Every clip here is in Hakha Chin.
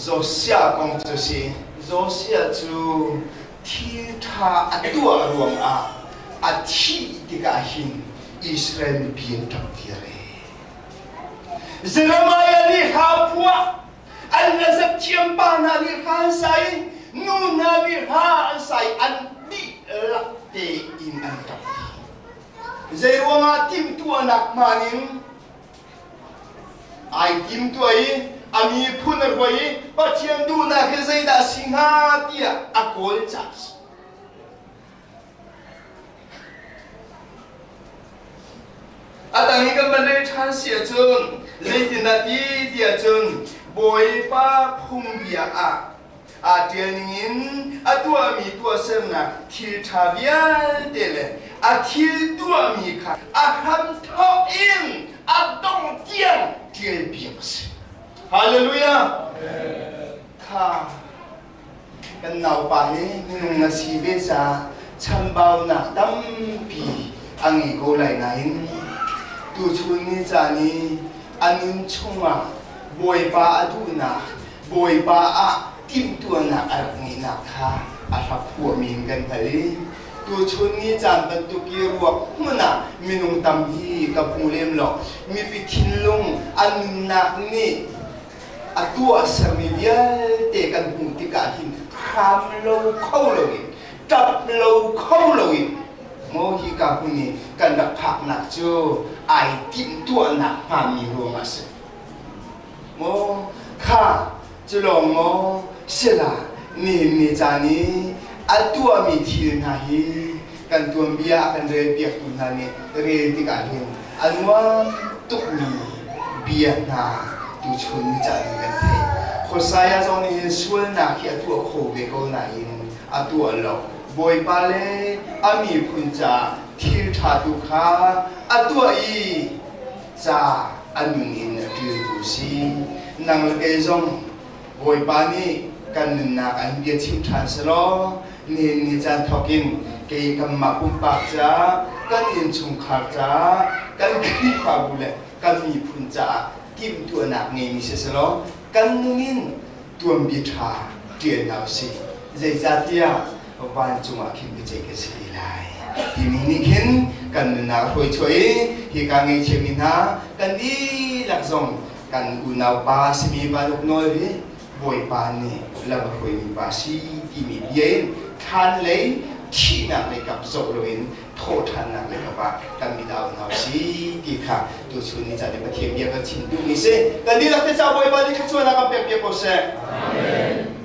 Josiah kong cu si. Josiah cu thil ṭha a tuah ruangah a thih tikah hin Israel mipi an ṭap viar ee. Jeremiah nih hla phuah, an hlazat thiam pa hna nih hla an sa i nu hna nih hla an sa i an dihlak tein an ṭap dih. Zeiruangah timhtuahnak hmaan in ai timtuah i a miphun a hruai i Pathian duhnak hi zeidah a si hnga tiah a kawl caah a si. A tang i kan van rel ṭhan si ahcun zeitindah ti ti ahcun Bawipa phungbia ah aa ṭial ningin a tuahmi tuahsernak thil ṭha vialte le a thil tuahmi kha a hramthawk in a dongh tiang ṭialpiak a si. Hallelujah! Kha kan naupa hi minung na si ve caah chambaunak tampi a ngei ko lai nain tuchun ni caan i a nun chungah Bawipa a duhnak Bawipa ah timhtuahnak a rak ngeihnak kha a rak huahmi in kan hngalh i tuchun ni caan bantuk i ruak hmun ah minung tam hi ka hmu lem lo. Mipi thinlung a nunnak nih a tuahsermi vialte kan hmuh tikah hin hram lo kho loin ṭap lo kho loin maw hika hmun i kan rak phaknak cu ai timhtuahnak hngami ruangah a si. Maw kha cu lawng maw sila nihin ni caan i a tuahmi thil hna hi kan tuanbia a kan relpiaktu hna nih rel tikah hin a nuam tukmi bia hna tuchun ni caan in kan theih. Hosea zong nih hin sualnak hi a tuah kho ve ko nain a tuah lo. Bawipa le a miphun caah thil ṭha tu kha a tuah i ca a nun in a ṭiltu si. Nang le kei zong Bawipa nih kan nunnak ah hin bia chim ṭhan selaw nihin ni caan thawk in kei kanmah pumpak ca, kan innchungkhar ca, kan Khrihfabu le kan miphun caah timhtuahnak ngeimi si selaw kan nun in tuanbia ṭha ṭial hna usih. Zeicahtiah vancung ah khin biaceih kan si te lai timi nih khin kan nunnak a hruaichuah i hika ngeichiami hna kan dihlak zong kan unau pa simi van uk nawl hi Bawipa nih lam a hruaimi pa si timi bia in thlan lei thihnak lei kap zoh loin thawhṭhannak lei kap ah kan mit au hna si ti kha tuchun ni caan i Pathian bia kan chim duhmi si kan dihlak te ca Bawipa nih thluachuahnak kan pek piak ko seh. Amen.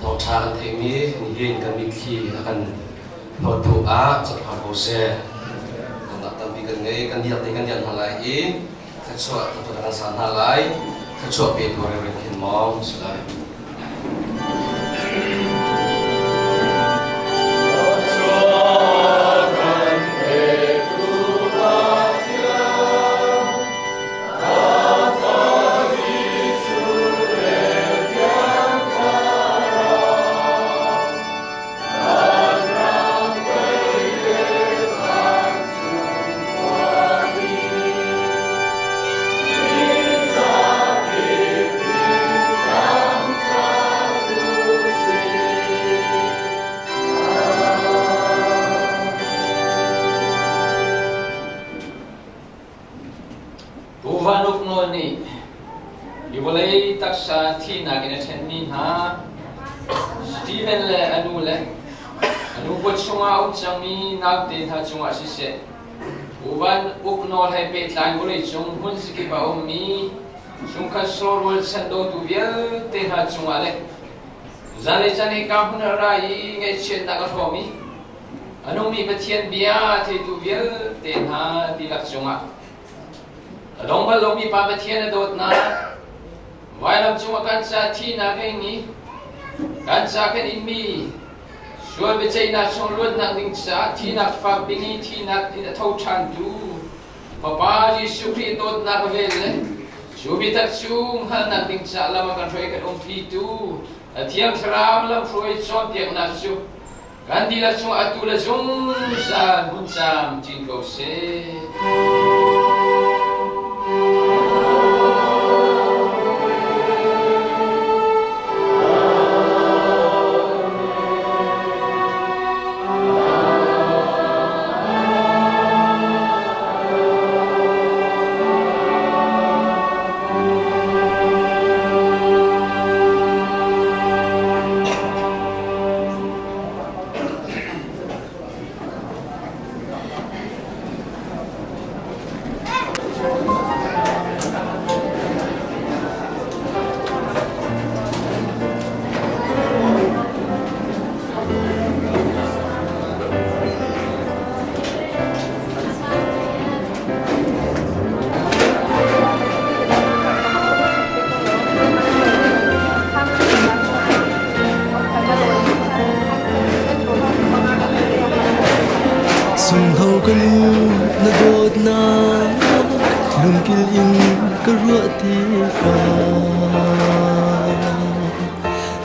Thawngṭha kan theihmi nihin kan mitthli a kan hnawttu ah cohlang ko seh. Dawtnak tampi kan ngei, kan diak te kan diak hna lai i thluachuah thluachuah kan sa hna lai. Thluachuah petu Reverend Khin Mawng si lai. Pu Van Uk Nawl nih hi vawlei taksa thihnak in a ṭhenmi hna Stephen le a nu le a nu put chungah a um cangmi naute hna cungah siseh Pu Van Uk Nawl he pehtlai vawleicung hmun zakip a ummi chungkhat sawrual chan dawtu vialte hna cungah le zanlei caan hika hmun a ra i ngaihchiatnak a hrawm i a nungmi Pathian bia a theitu vialte hna dihlak cungah a dong bal lomi Pa Pathian a dawtnak vailam cungah kan ca thihnak a ing i kan ca kan inmi sual biaceihnak chung luatnak ding caah thihnak fak ding i thihnak in a tho ṭhantu Fapa Jesuh Khrih dawtnak vel le cu biatak cu hngalhnak ding caah lam a kan hruai kan umpitu a Thiang Thlarau lamhruai cawnpiaknak cu kan dihlak cungah atu le zungzal hmun camcin ko seh. Lungkil in ka ruah tikah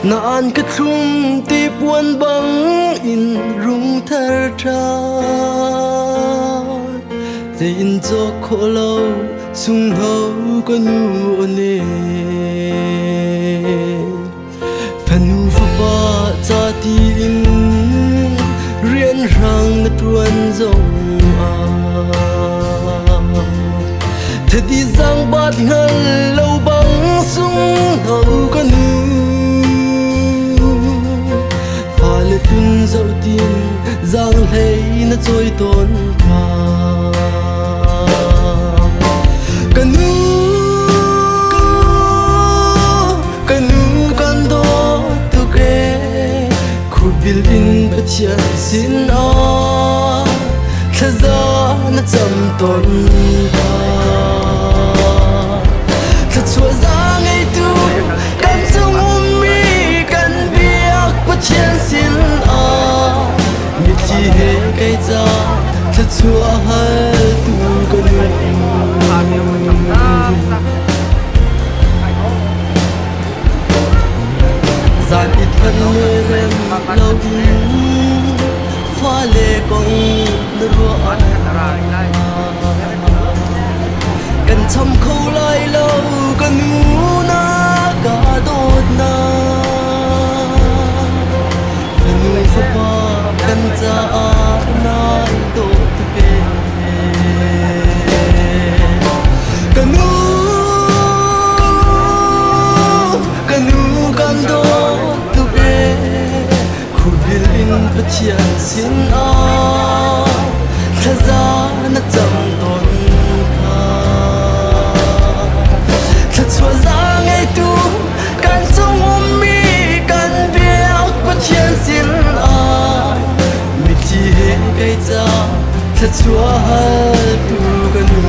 Na an ka thlum ti puan bang in rung thar ṭhan. Zei in cawk khawh lo sungho ka nu aw ne. Fanu fapa ca tiin rianhrang na ṭuan zong ah thadi zangbat hngal lo bang sungho ka nu. Fale tun zoh tin zaanghlei na cawi tawn kha. Ka nu, ka nu kan dawt tuk ee, khubil in Pathian sinah thlaza na cam tawn ka. Thluachuah zaangeitu kan cung ummi kan biak Pathian sinah mitthli he kei ca thluachuah haltu ka nu. Zan it kan rem lo in fale kong na ruah Kan cham kho lai lo ka nu na ka dawtnak. Fanu fapa kan caah nai dawt ve. Ka nu, ka nu kan dawt tuk ee. Khubil in Pathian sinah thlaza na cam tawn kha. Thluachuah zaangeitu kan cung ummi kan biak Pathian sinah mitthli he kei ca thluachuah haltu ka nu.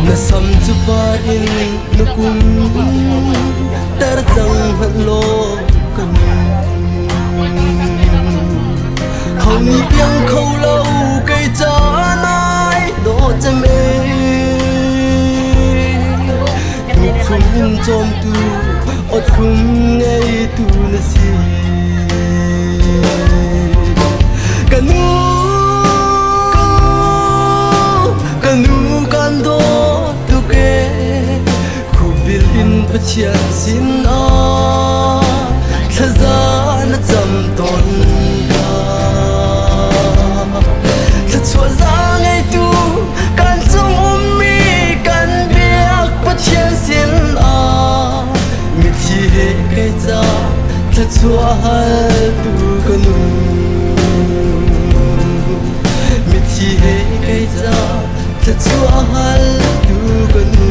Na sam cu pa in na kum ter cang hmanh law ka nu. Ho nih piang kho lo kei ca nai dawh cem e. Hnuk in cawmtu awthlum ngeitu na si. Ka nu, ka nu kan dawt tuk ee, khubil in Pathian sinah thlaza na cam tawn ka. Thluachuah zaangeitu kan cung ummi kan biak Pathian sinah mitthli he kei ca thluachuah haltu ka nu. Mitthli he kei ca thluachuah haltu ka nu.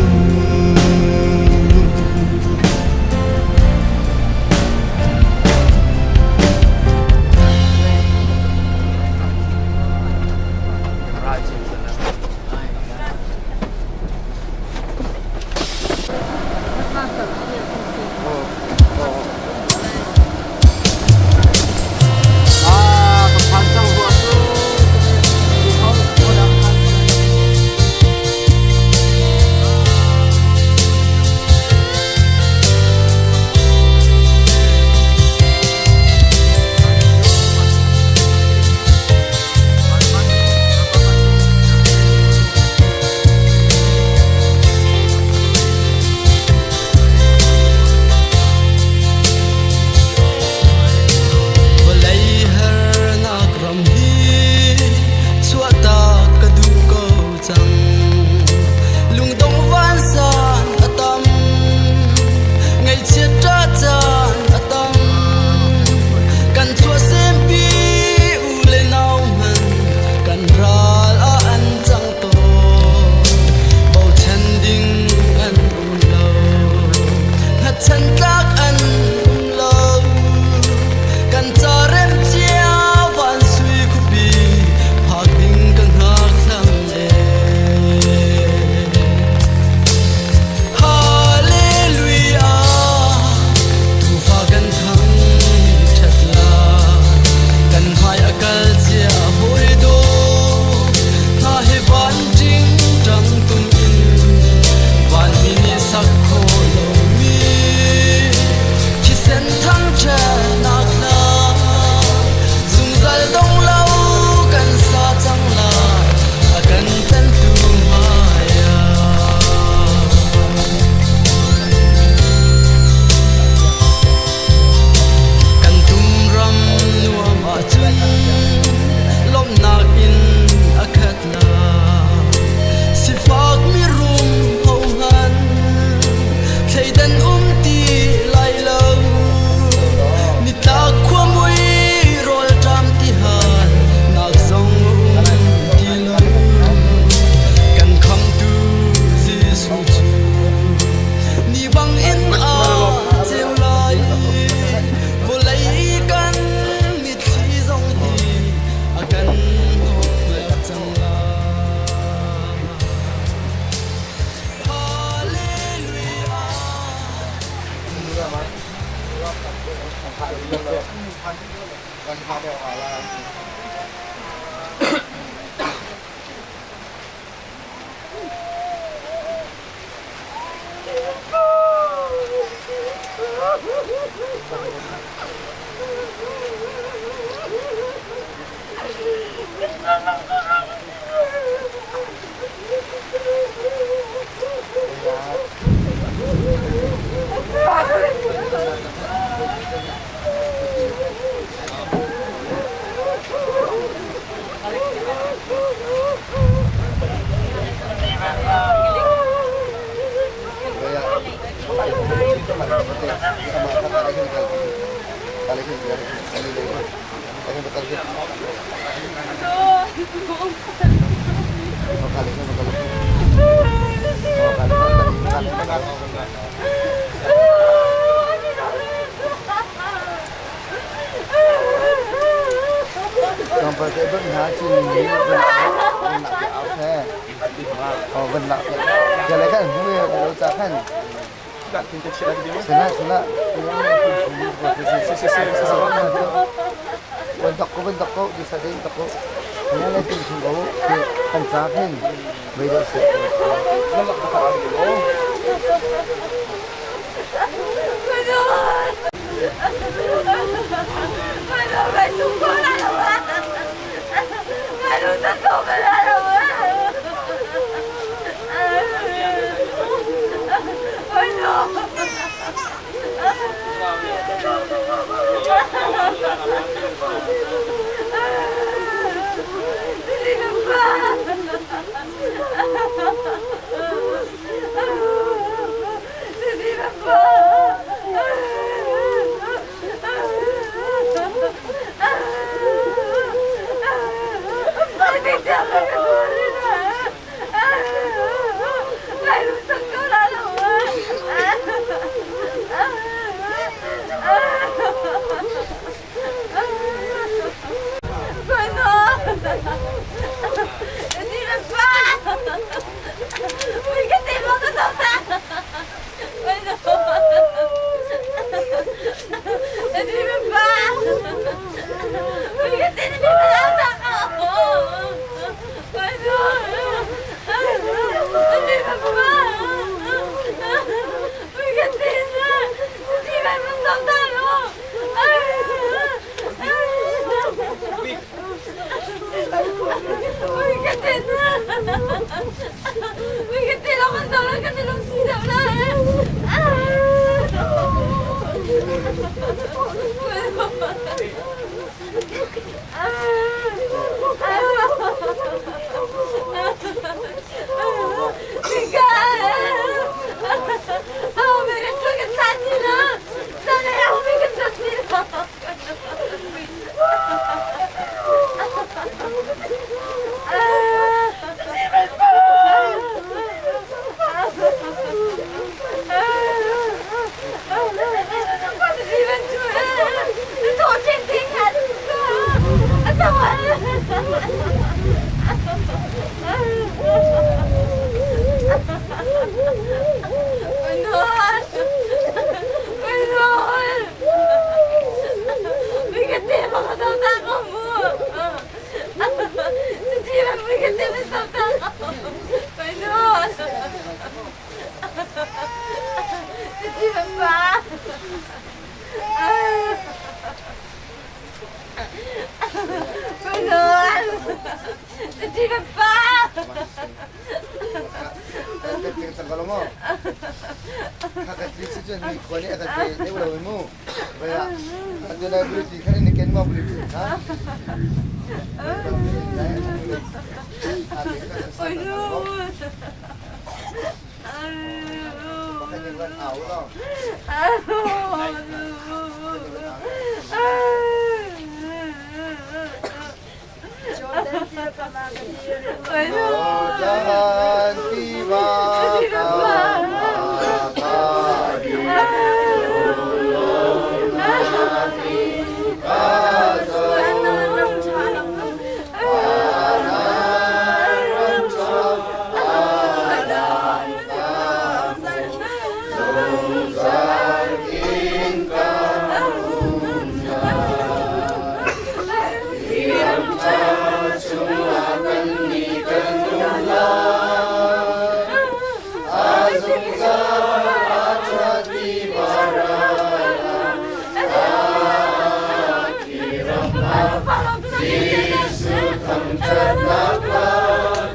Jesuh thangṭhatnak hla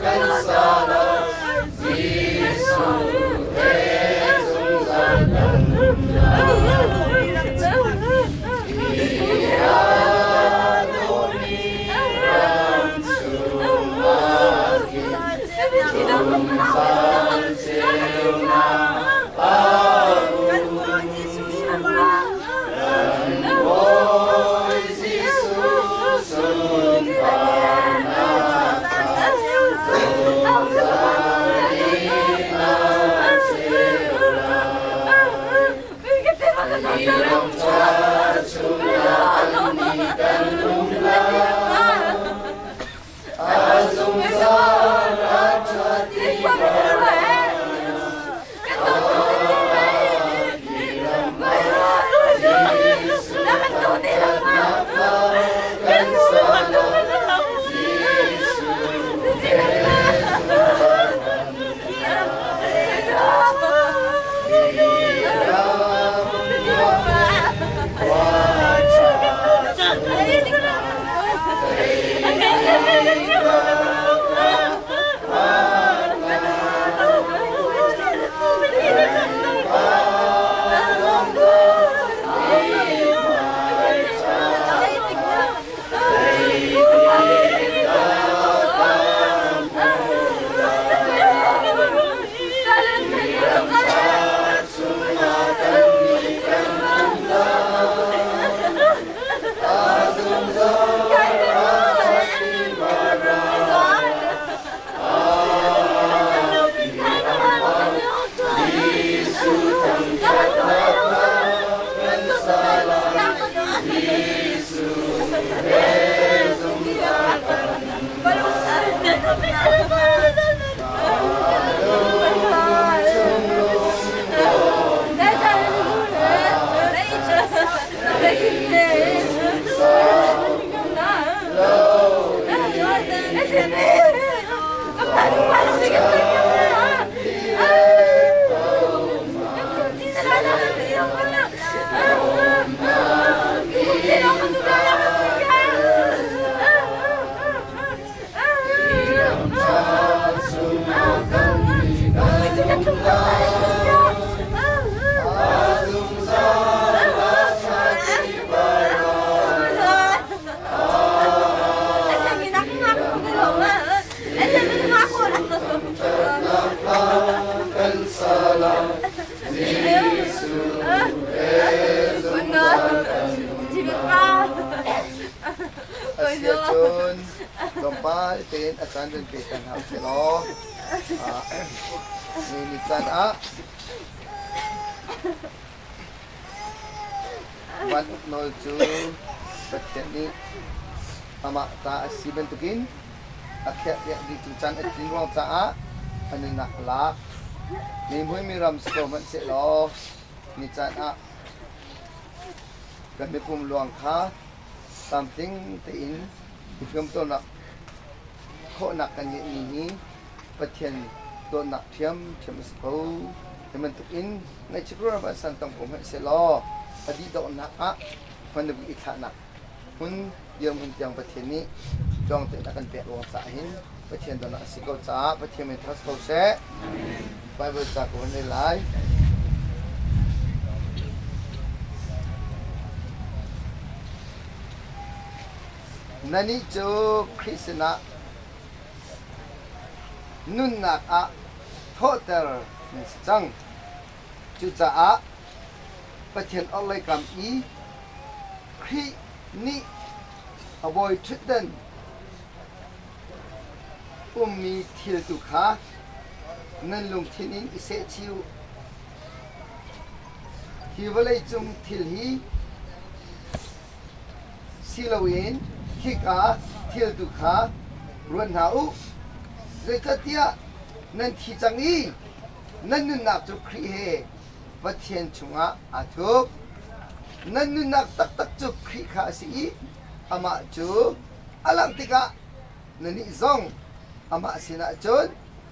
kan sa lai. Jesuh he zungzal kan um lai. Hi a dawmi ram chungah khin zungzal ceunak a um. Kan Bawi Jesuh sunparnak kha zungzal in a ceu lai. Hi ram ṭha chungah kannih kan um lai. A zungzal a ṭha ti Asiahcun tlawmpal tein a caan kan pe ta hna usih law ni ni caan ah Van Uk Nawl cu Pathian nih amah ta a si bantukin a khiahpiak dihtu caan a tlin ruang caah a nunnak a lak. Mi hmuimi ram si ko hmanh sehlaw ni caan ah kan mipum luang kha tlamtling tein i fimtawnnak khawhnak kan ngeihmi hi Pathian dawtnak ṭhiamṭhiam a si ko. Hi bantuk in ngaihchia ruahnak an san tam ko hmanh sehlaw a dih donghnak ah hman i thlahnak hmun dirhmun tiang Pathian nih cuang tein a kan pek ruang caah hin Pathian dawtnak a si ko caah Pathian min thangṭhat ko seh. Bible ca ka hun rel lai. Nannih cu Khrih sinah nunnak ah thawhter nan si cang. Cucaah Pathian orhlei kam i Khrih nih a bawi ṭhutdan ummi thil tu kha nan lungthin in i sehchih u. Hi vawleicung thil hi si loin khika thil tu kha ruat hna u. Zeicahtiah nan thi cang i nan nunnak cu Khrih he Pathian chungah aa thup. Nan nunnak taktak cu Khrih kha a si i amah cu a langh tikah nannih zong amah sinah cun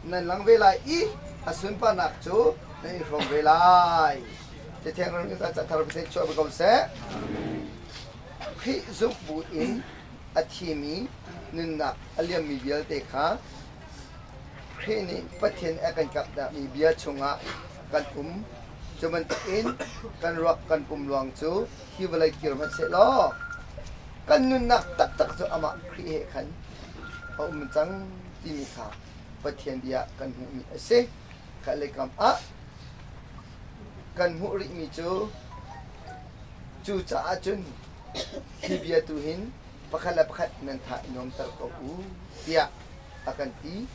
nan lang ve lai i a sunparnak cu nan i hrawm ve lai. Cathiang ram ca thar Pathian chuah ko seh. Khrih zumh bu in a thimi nunnak a liammi vialte kha Khrih nih Pathian a kan kapdahmi bia chungah kan um. Cu bantukin kan ruak kan pum luang cu hi vawlei kir hmanh sehlaw kan nunnak taktak cu amah Khrih he khan a um cang timi kha Pathian bia kan hmuhmi a si. Khatlei kam ah kan hmuh rihmi cu cucaah cun hi bia tu hin pakhat le pakhat nan tha i nuamter ko u tiah a kan ti.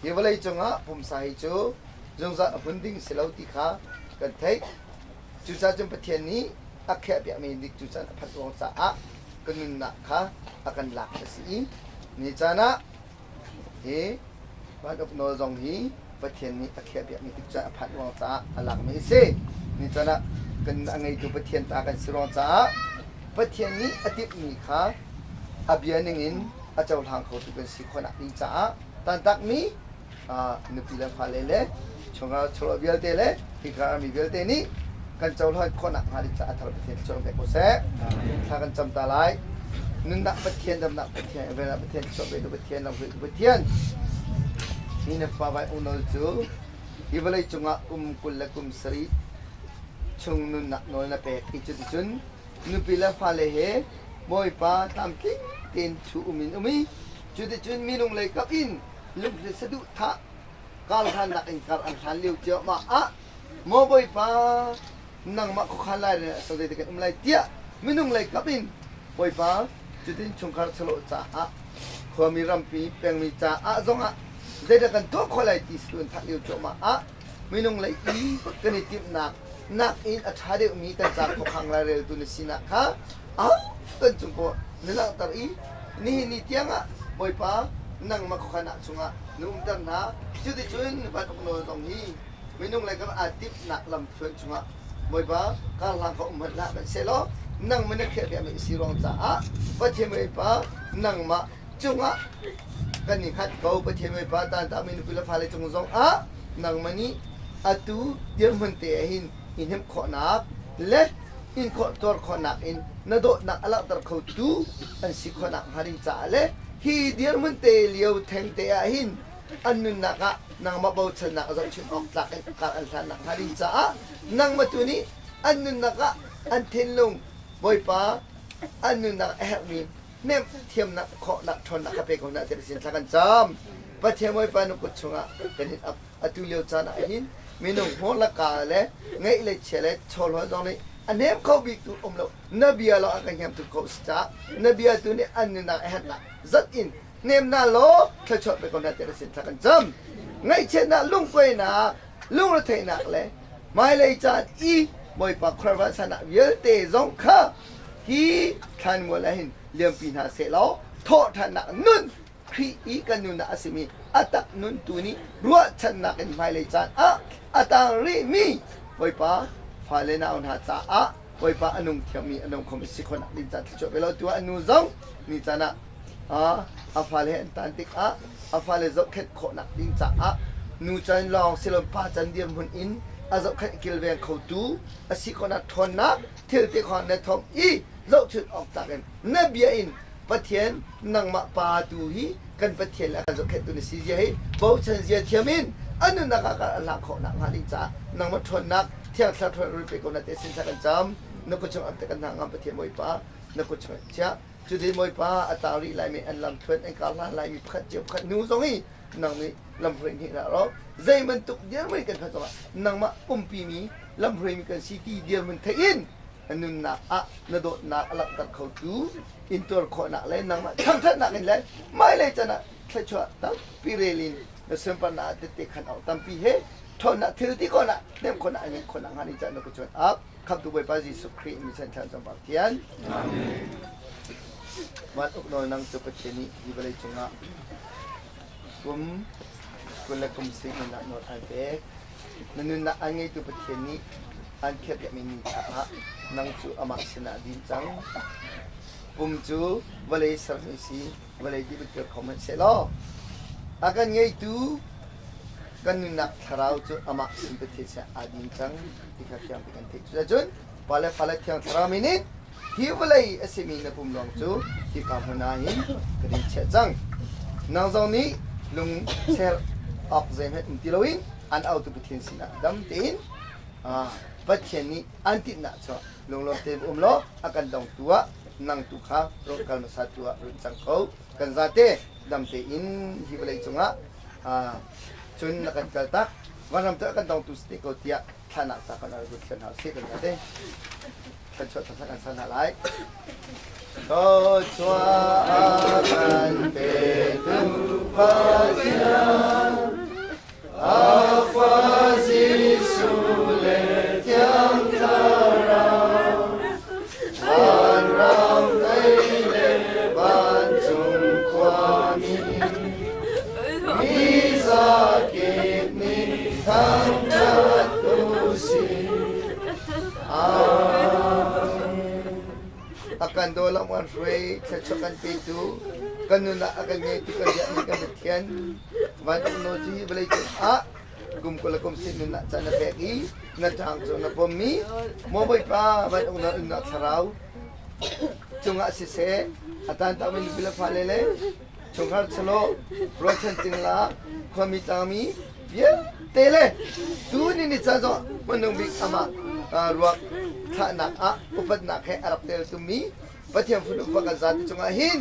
Hi vawlei cungah pumsa hi cu zungzal a hmun ding si lo ti kha kan theih. Cucaah cun Pathian nih a khiahpiakmi dik cu caan a phanh ruang caah ka nunnak kha a kan lak a si i ni caan ah hi van uk nawl zong hi Pathian nih a khiahpiakmi tik caan a phanh ruang caah a lakmi a si. Ni caan ah kan a ngeitu Pathian ta kan si ruang caah Pathian nih a timhmi kha a bia ningin a cohlang khotu kan si khawhnak ding caah tantakmi nupi le fale le chungkhar chawlawh vialte le hika mi vialte nih kan cohlan khawhnak hnga ding caah a thar Pathian thluachuah pek ko seh. Thla kan cam ta lai. Nunnak Pathian, damnak Pathian, velnak Pathian, thluachuah petu Pathian, lamhruaitu Pathian. Hi na fa vai unol cu hi vawlei cungah kum 20 le kum 7 chung nunnak nawl na pek i cuticun nupi le fale he Bawipa tlamtling tein thu um in um i cuticun minung lei kap in lungthli saduhthah kar hlannak in kar an hlan lio ciammah ah maw Bawipa nangmah khuakhan lai le sazei te kan um lai tiah minung lei kap in Bawipa cutin chungkhar chawlawh caah khuami rampi pengmi caah zongah zeidah kan tuah khawh lai ti an thah lio cuahmah ah minung lei i kan i timhnak nakin a ṭha deuhmi kan ca khuakhang laireltu na sinak kha aho kan cung ko na langhter i nihin ni tiangah Bawipa nangmah khuakhan ah chungah na umter hna. Cuticun van uk nawl zong hi minung le kan aa timhnak lamthluan chungah Bawipa karhlang ka um hmanh hlah hmanhsehlaw nangmah na khiahpiakmi a si ruang caah Pathian Bawipa nangmah cungah kan i hngat ko. Pathian Bawipa tantami nupi le fale cung zongah nangmah nih atu dirhmun te ah hin i hnemh khawhnak le in khawh tuar khawhnak in na dawtnak a langhter khotu an si khawhnak hnga ding caah le hi dirhmun te lio theng te ah hin an nunnak ah nangmah bochannak a zohchunh awk tlak in kar an hlannak hnga ding caah nangmah tu nih an nunnak ah an thinlung Bawipa an nunnak a herhmi hnemh thiamnak khawhnak ṭhawnnak ka pe ko hna tiah sin thla kan cam Pathian Bawipa na kut chungah kan in ap atu lio caan ah hin minung hmawr le ka le ngeih le chia le chawlhawl zong nih a hnem kho bik tu um lo na bia lo a kan hnem tu ko si caah na bia tu nih an nunnak a herhnak zat in hnem na law thluachuah pe ko hna tiah sin thla kan cam ngaihchiatnak lungkuainak lungretheihnak le hmailei caan i Bawipa khuarvan sanak vialte zong kha hi thlanmual ah hin liampi hna seh law thawhṭhannak nun Khrih i kan nunnak a simi a tak nun tu nih ruahchannak in hmailei caan ah a tang rihmi Bawipa fale nau hna caah Bawipa a nung thiammi a nung khomi si khawhnak ding caan thluachuah pe law tu ah nu zong ni caan ah a fale he an tan tikah a fale zohkhenh khawhnak ding caah nu can lawng silon pa can dirhmun in a zohkhenh kilveng khotu a si khawhnak ṭhawnnak thil ti khawh na thawng i zohchunh awk tlak in na bia in Pathian nangmah pa tu hi kan Pathian le a kan zohkhenhtu na si zia hi bochan zia thiam in a nunnak ah a hlah khawh nak hnga ding caah nangmah ṭhawnnak thiang thlarau ṭhawn rul pe ko na te sin kan cam na kut chung am te kan hna ngam Pathian Bawipa na kut chung chia cutin Bawipa a tang rih laimi an lam thluan an kar hlan laimi pakhat cio pakhat nu zong hi nang nih lamhruai hnih hlah rawh zei bantuk dirhmun kan phanh zongah nangmah umpi mi lamhruai mi kan si ti dirhmun theih in nunnak ah na dawtnak a langhter khotu intuar khawhnak le nangmah thangṭhatnak in le hmailei chan ah thluachuah tampi rel in na sunparnak ah tette khan awk tampi he ṭhawnnak thil ti khawhnak hnemh khawhnak an ngeih khawhnak hnga ni caan na ka chuan ap khamtu Bawipa Jesuh Khrih mi chan thlan cang Pathian Van uk nawl nang cu Pathian nih hi vawlei cungah kum 20 le kum sing in nawl an pek na nunnak an ngeitu Pathian nih an khiahpiakmi ni caah nang cu amah sinah din cang. Pum cu vawlei sermi si, vawlei dih kir kho hmanh sehlaw a kan ngeitu kan nunnak thlarau cu amah sin Pathian sinah aa din cang ti kha fiang tein kan theih. Cuticun Pa le Fa le Thiang Thlarau min in. Hi vawlei a simi na pum lawng cu hika hmun ah hin ka din chiah cang. Nang zong nih lungcher awk zeihmanh um ti loin an autu Pathian sinah dam tein Pathian nih an tinhnak cu lunglawm tein um law a kan dongtu ah nang tu kha rung kal hmasa tu ah run cang ko. Kan zate dam tein hi vawlei cungah cun na kan kaltak vanram tu a kan dongtu si te ko tiah thlanak ca kan rak thian hna usih kan zate. Kan chuah thasa kan san hna lai. Thluachuah kan petu Pathian, a Fa Jesuh le Thiang Thlarau, vanram tei le vancung khuami, mi zakip nih thangṭhat u sih. A kan daw lam kan hruai, thluachuah kan petu, kan nun ah a kan ngeitu kan biakmi kan Pathian, van uk cu hi vawlei cung ah kum 20 le kum sin nun ah caan na pek i na ṭang cu na pommi maw Bawipa van uk na nunnak thlarau cungah siseh a tantakmi nupi le fale le chungkhar chalaw rualchan cingla khuami tlangmi vialte le tu ni ni ca zong hmanung bik amah ruak thlahnak ah upatnak he a rak tel tumi Pathian fanu fa kan zate cungah hin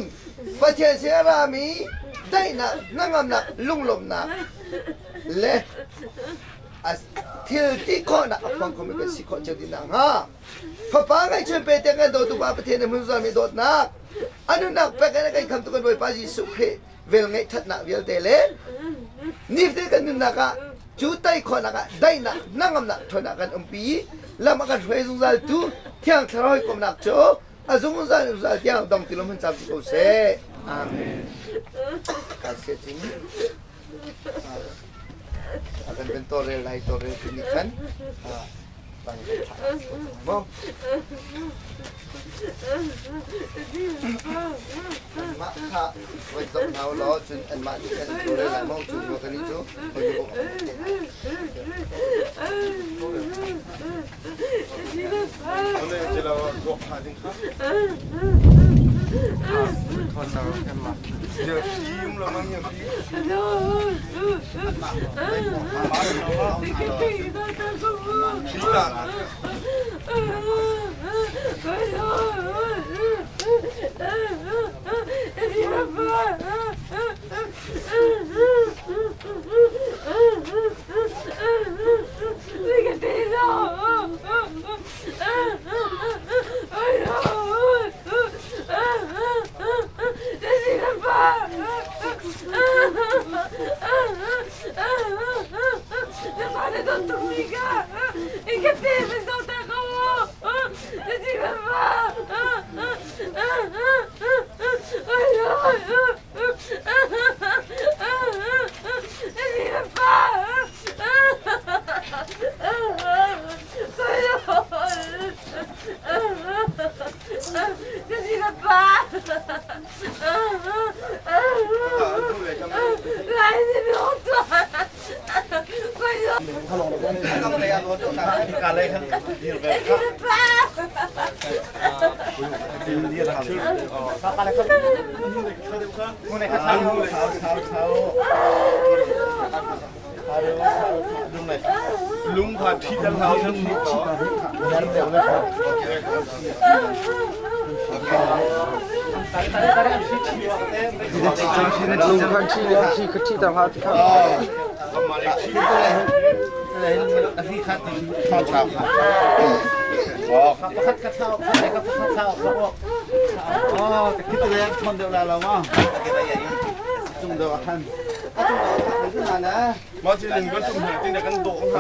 Pathian sin a rami daihnak hnangamnak lunglawmhnak le thil ti khawhnak a phuang khomi kan si khawh cio ding nakhnga Fapa ngaihchun pe te kan dawtu Pa Pathian na hmun zami dawtnak a nunnak pek in a kan khamtu kan Bawipa Jesuh Khrih velngeih ṭhatnak vialte le nifatin kan nunnak ah cu tei khawhnak ah daihnak hnangamnak ṭhawnnak kan umpi i lam a kan hruai zungzal tu Thiang Thlarau hawikomhnak cu a zungzal zungzal tiang dong ti lo hmun cam ko seh. Amen. Ka sia cing. A kan kan tawlrel lai tawlrel tu nih khan bang kan thlah mo. Anmah kha voi zoh hna u law cun anmah nih kan tawlrel lai mo cu mo kan cu hoi ko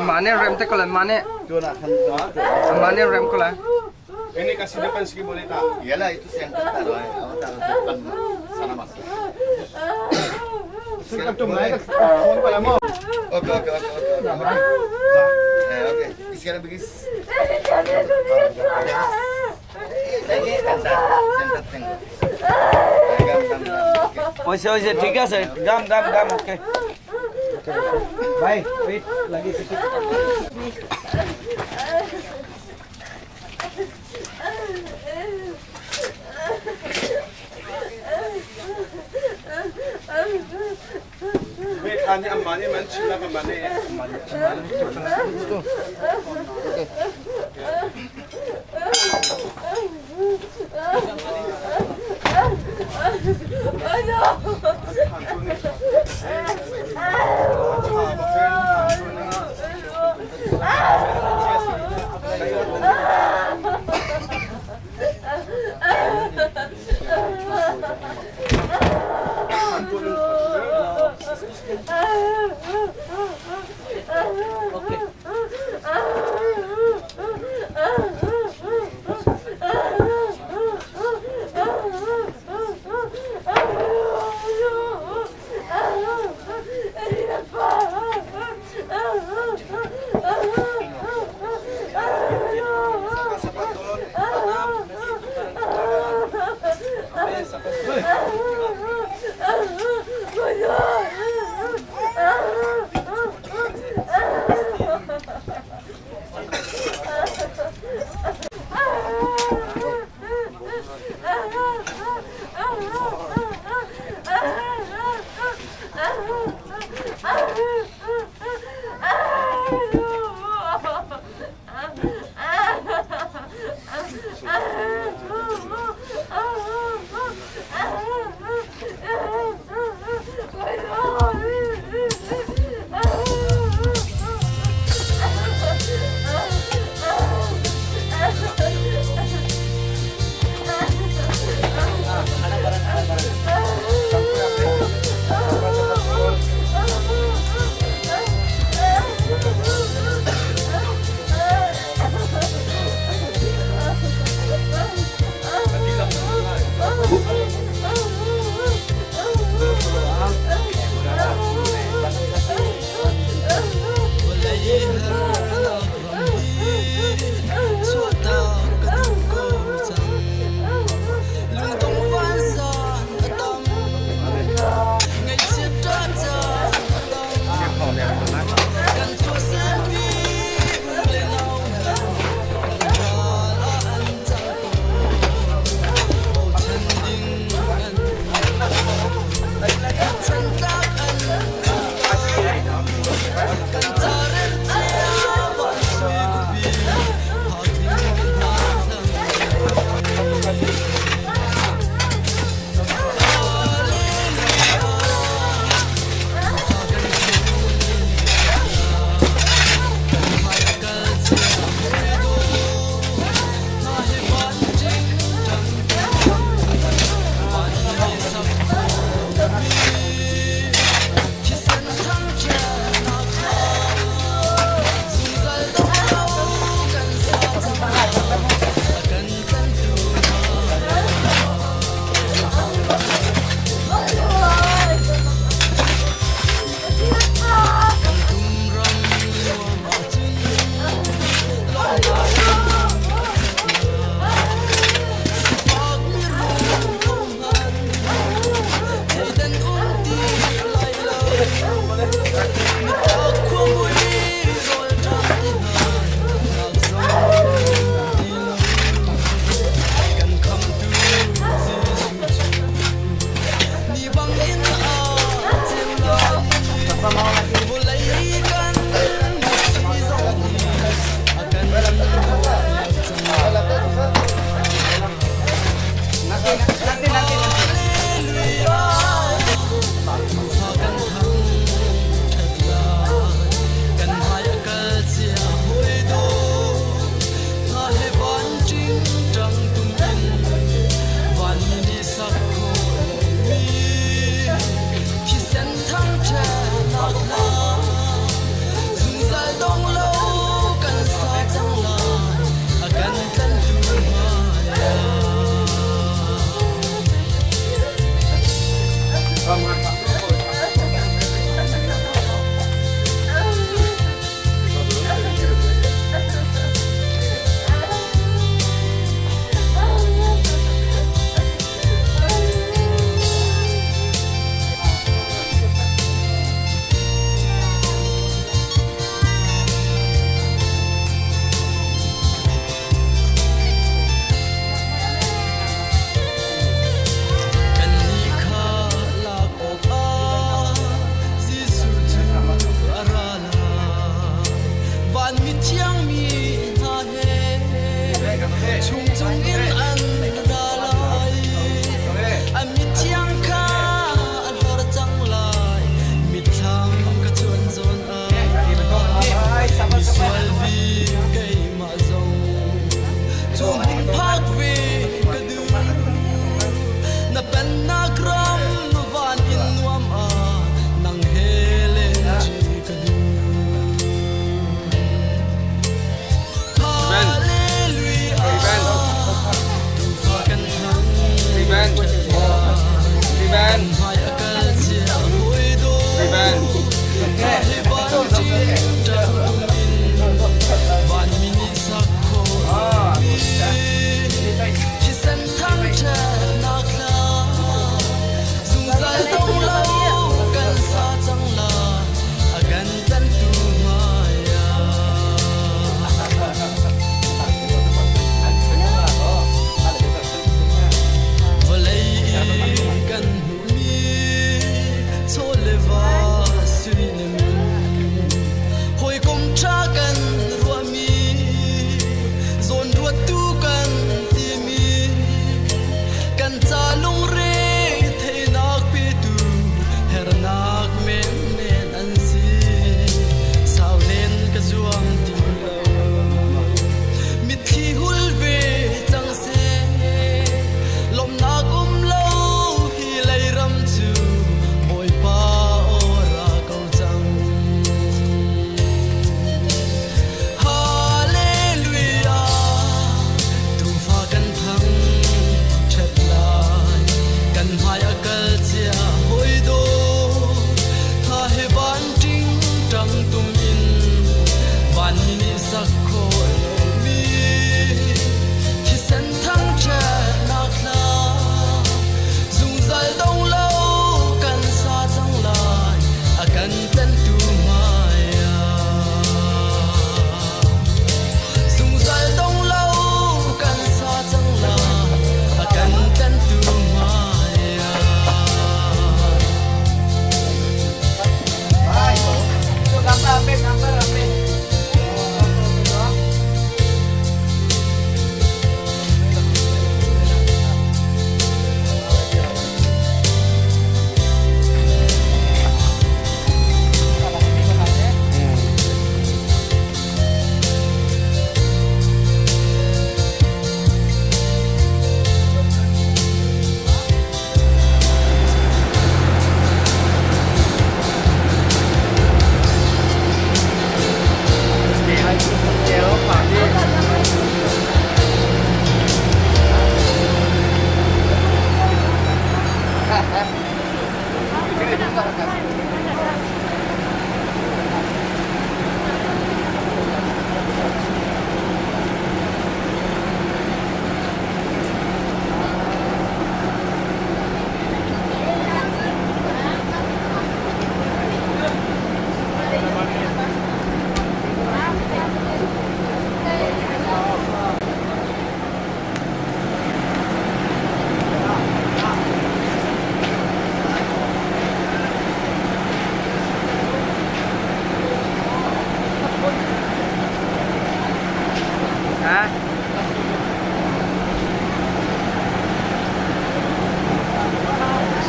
Mane rem te ko lai mane. Mane rem ko lai. Ini kasih depan segi boleh tak? Iyalah itu center taruh eh. Awak taruh depan sana masuk. Oke oke oke oke oke. Eh oke. Sekarang begini. Center tengok. Gam gam gam. হয়েছে হয়েছে ঠিক আছে গাম গাম গাম ওকে ভাই wait লাগিয়েছে Ani amma nih man chim la amma nih.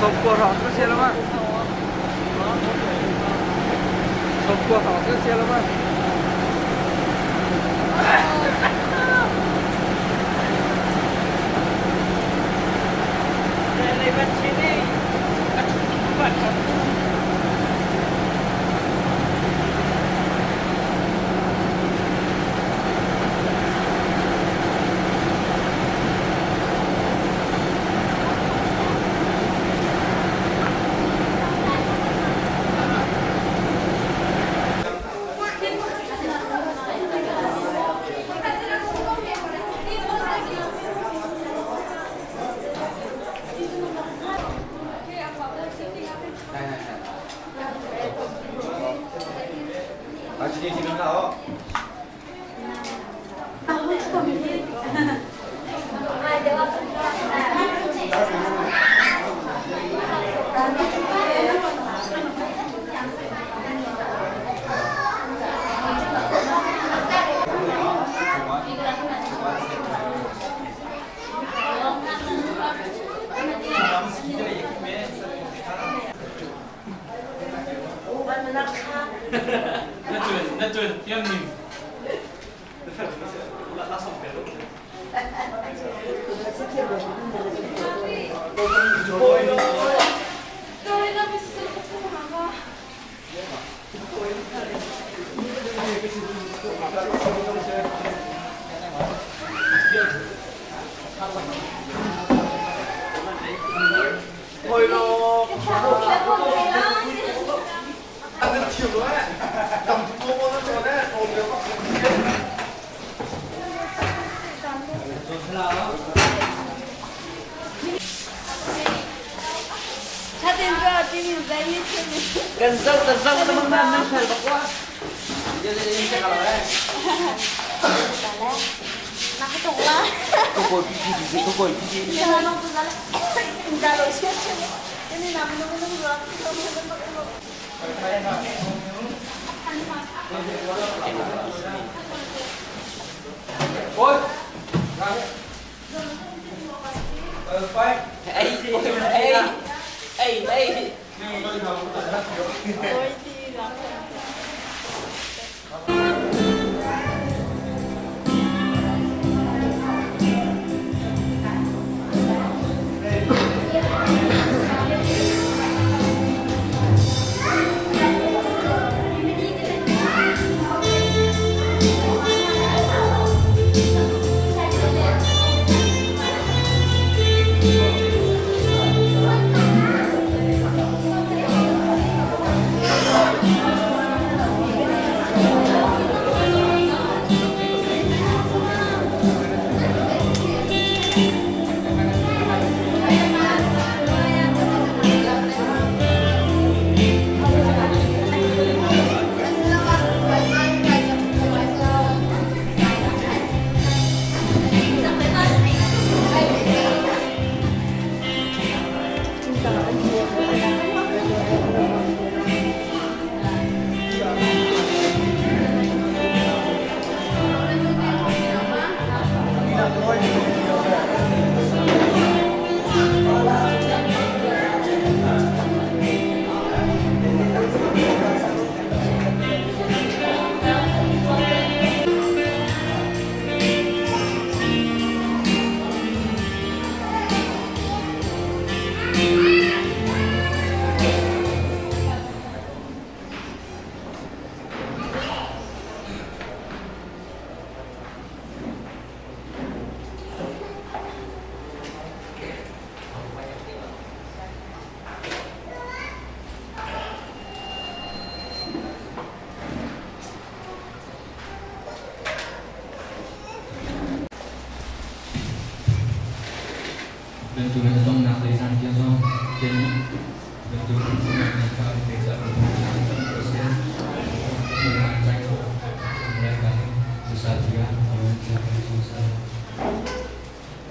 Sawmkua hrawng cu si lo ma? Sawmkua hrawng cu si lo ma?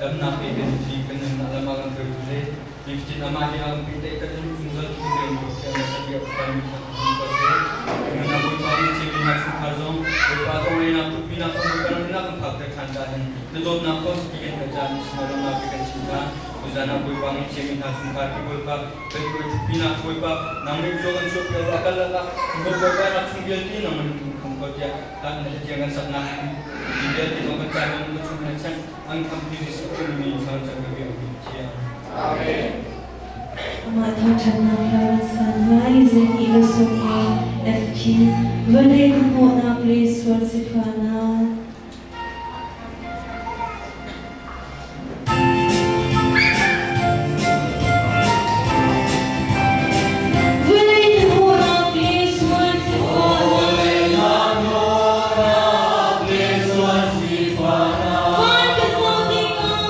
Damnak he kan thi kan nunnak lam ah kan hruaitu le nifatin amah he a kan pehtlaih kan zungzal tu biak tu thiam le sabiak Pathian min thang ko seh. Nunnak Bawipa nih cimi hna chungkhar zong Bawipa tawlrelnak tukpinak zong Bawipa nunnak kan phak ter ṭhan ta hin na dawtnak kong si kan herh caan sinah lawmnak pe kan chim hna. Tuzan ah Bawipa nih cimi hna chungkhar hi Bawipa kan tuai ṭhutpinak Bawipa nang nih chaw kan chuah piak a kal ah Bawipa nak chung vialte nang man kham ko tiah na hla kan saknak mi vialte zong kan ca zong ka chung na chan an kham ti Jesuh Khrih min thang cang ka biak mi thiang. Amen. Amah thangṭhatnak hla kan san lai, zihnih le 15 F khi vawlei khuahnak le sual sifahnak. Vawlei hmuhnak le sual sifahnak. Van ka zoh tikah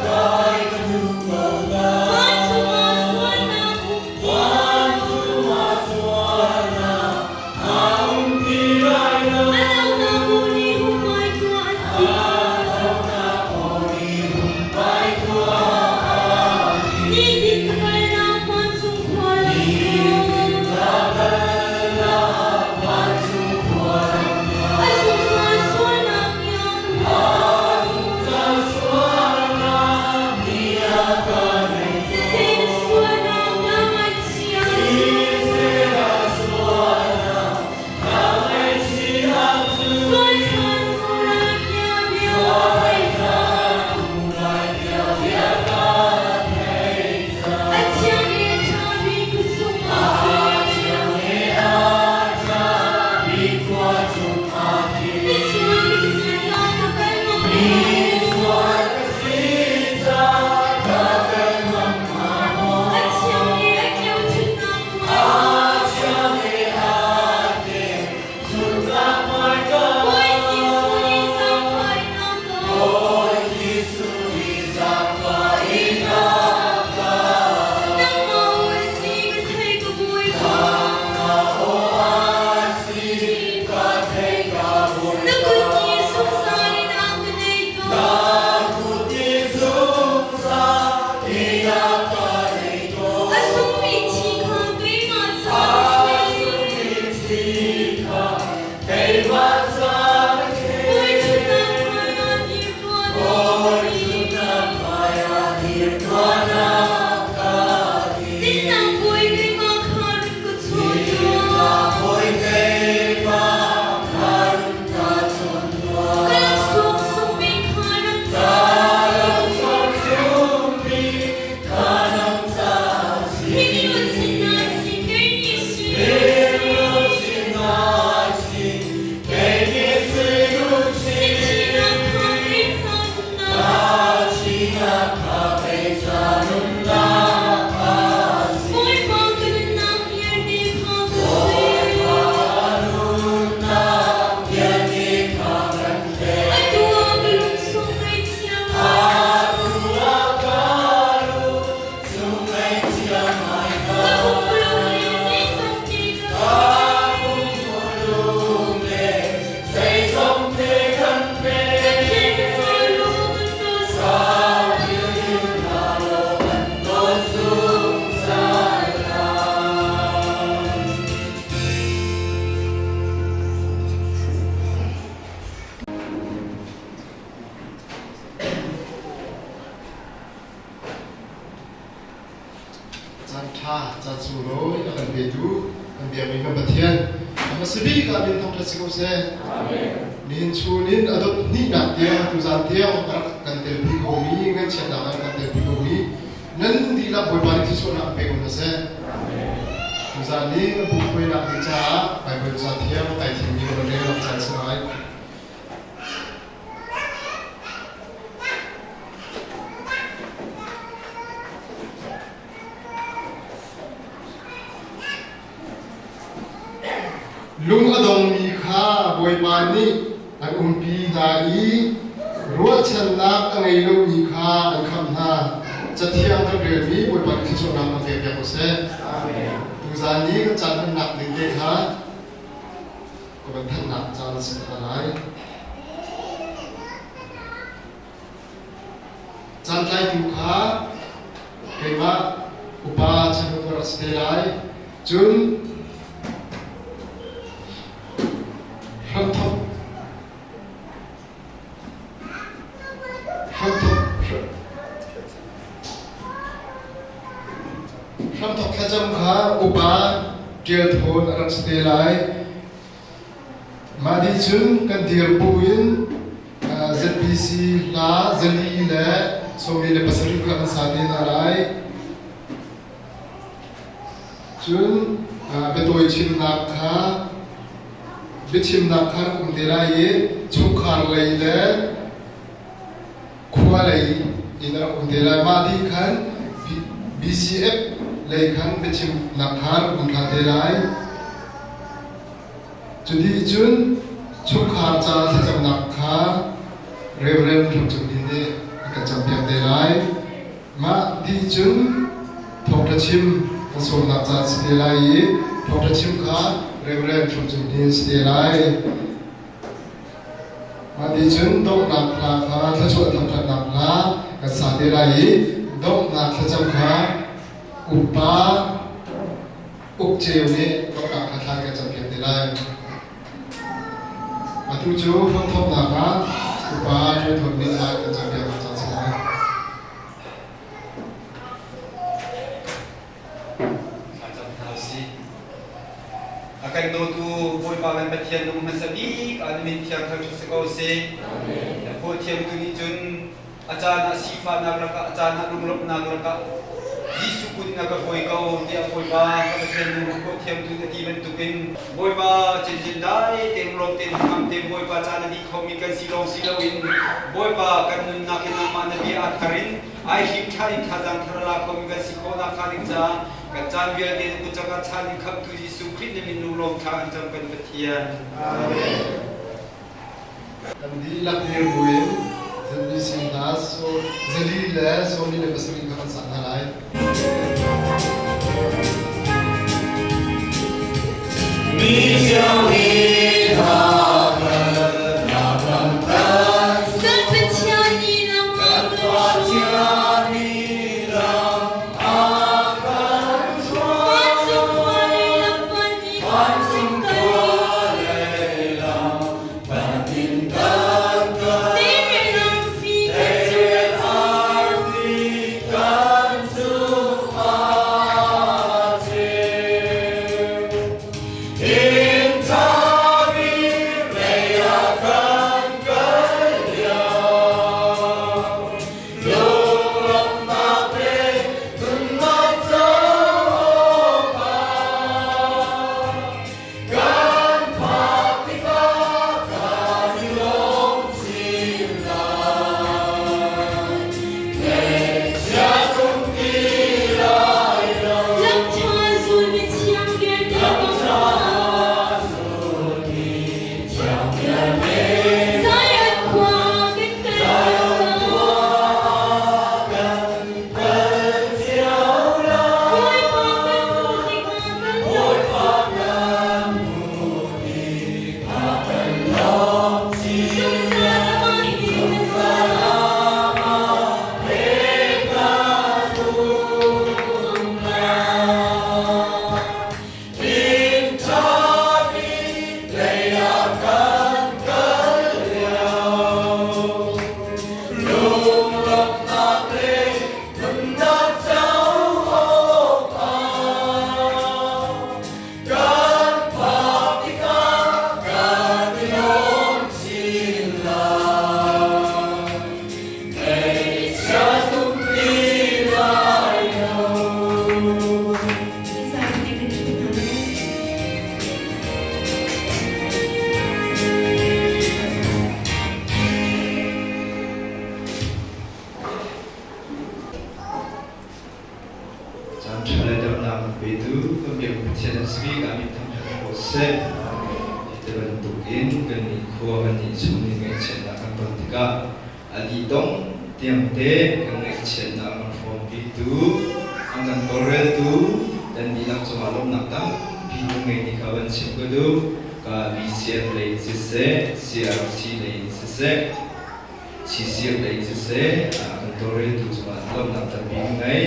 kai ka duh. Van chungah sualnak um ti lo. A donak aw nih humhmai tuah an ti. Nitin ka kalnak vancung khua lam A zungzal sualnak nih a ka Siseh na sualnak na ngaihchia Sual ṭhan A thiang i a ṭhami khua chungah Misual ka si caah ka kal ngam lo. A thiang i a tleuchunnak Bawi Jesuh nih zaangfahnak ko. Nangmah aw a si ka thei ka Bawipa. Na kut nih zungzal in a ka nei tawn. A sungmi thi kha keimah caah na thlet. Bawi ṭhutnak hmaiah dir tuah na ka ti. Dinnak bawi keimah kha run ka chawn tuah. Ka laksawng sungmi kha nang caah a si. Hi ni sinai si kei nih si Na thinak kha kei ca nunnak a si. Bawipa ka nunnak vialte kha ka pe. Atu ah ka lung chung ngaithiam Ka pumruk le zeizong te ka pe. Ka philh hna law kan daw zungzal. Caan ṭha, caan sunglawi a kan petu kan biakmi kan Pathian a hmasa bik ah min thangṭhat si ko seh. Nihin chun in a dot hnihnak tiang tuzaan tiang a rak kan telpi khomi ngaihchiatnak ah kan telpi khomi nan dihlak Bawipa nih thluachuahnak pe ko hna seh. Tuzaan i kan pumhpuainak ding caah Baibal ca thiang kai thimmi kan rel nak caan si lai. Lung a dongmi kha Bawipa nih an umpi hna i ruahchannak a ngei lomi kha an khamh hna. Cathiang kan relmi Bawipa nih thluachuahnak kan pek piak ko seh. Tuzaan i kan caan hmannak ding te kha ka van thannak caan a si hna lai. Caantlaitu kha keimah upa chanuk ka rak si te lai. Cun hramthok Hramthok thlacam kha upa ṭial thawn a rak si te lai. Mah nih cun kan dir buin ZBC hla zali le 47 kha kan sa te hna lai. Cun biatawi chimnak kha biachimnak kha rak um te lai i chungkhar lei le khua lei in a rak um te lai. Mah dih khan BCF lei khan biachimnak kha rak um ṭhan te lai. Cu dih cun chungkhar ca thlacamnak kha Reverend Hlum Cung Ni nih a kan campiak te lai. Mah dih cun thawngṭha chim kan sawmnak caan si te lai i thawngṭha chim kha Reverend Hlum Cung Ni si te lai. Mah dih cun donghnak hla kha thluachuah thangṭhatnak hla kan sa te lai i donghnak thlacam kha upa Uk Ceu nih donghnak hla thla kan campiak te lai. Atu cu hramthawknak ah upa ṭuanthawt nih thla kan campiaknak caan si lai. Thlacam hna usih. A kan dawtu Bawipa kan Pathian nung hmasa bik ah na min thiang thangṭhat si ko seh. Na phawthiamtu nih cun a caan ah sifahnak lakah a caan ah lunglawmhnak lakah Jesuh kut na ka hruai ko tiah Bawipa ka Pathian nung phawthiamtu na ti bantukin Bawipa cincin dai tein lawm tein hnangam tein Bawipa caan a dih khomi kan si lawng si loin Bawipa kan nunnak hi nangmah na bia a thar in ai him ṭhan in thazaang thar a la khomi kan si khawh nakhnga ding caah kan caan vialte na kut cangah chan in khamhtu Jesuh Khrih na min lunglawm thla kan cam kan Pathian. Amen. Kan dihlak dir buin ZBC hna so zali le 47 kha kan sak hna lai. Mi cio hi hna kan na kan kan Kan Pathian nih lam a kan hruai. Vancung khua lei lam pan in kan kal. Teirel arfi kan cung a ceu. Lamṭha zul mithiang vialte kong Zion khua kan kal cio lai. Bawipa kan hmuh tikah kan lawm. Zungzal amah he kan Caan ṭha le damnak an petu kan biak Pathian an si bik ah min thangṭhat ko seh. Hi bantuk in kan nih khua kan nih chung nih ngaihchiatnak kan ton tikah a dih dong tiang te kan ngaihchiatnak kan hrawmpi. pitu an kan tawlreltu nan dihlak cungah lawmhnak tampi kan ngei ti kha van chim ka duh. Ka BCF lei in siseh, CRC lei in siseh, CCF lei in siseh, a kan tawlreltu cungah lawmhnak tampi kan ngei.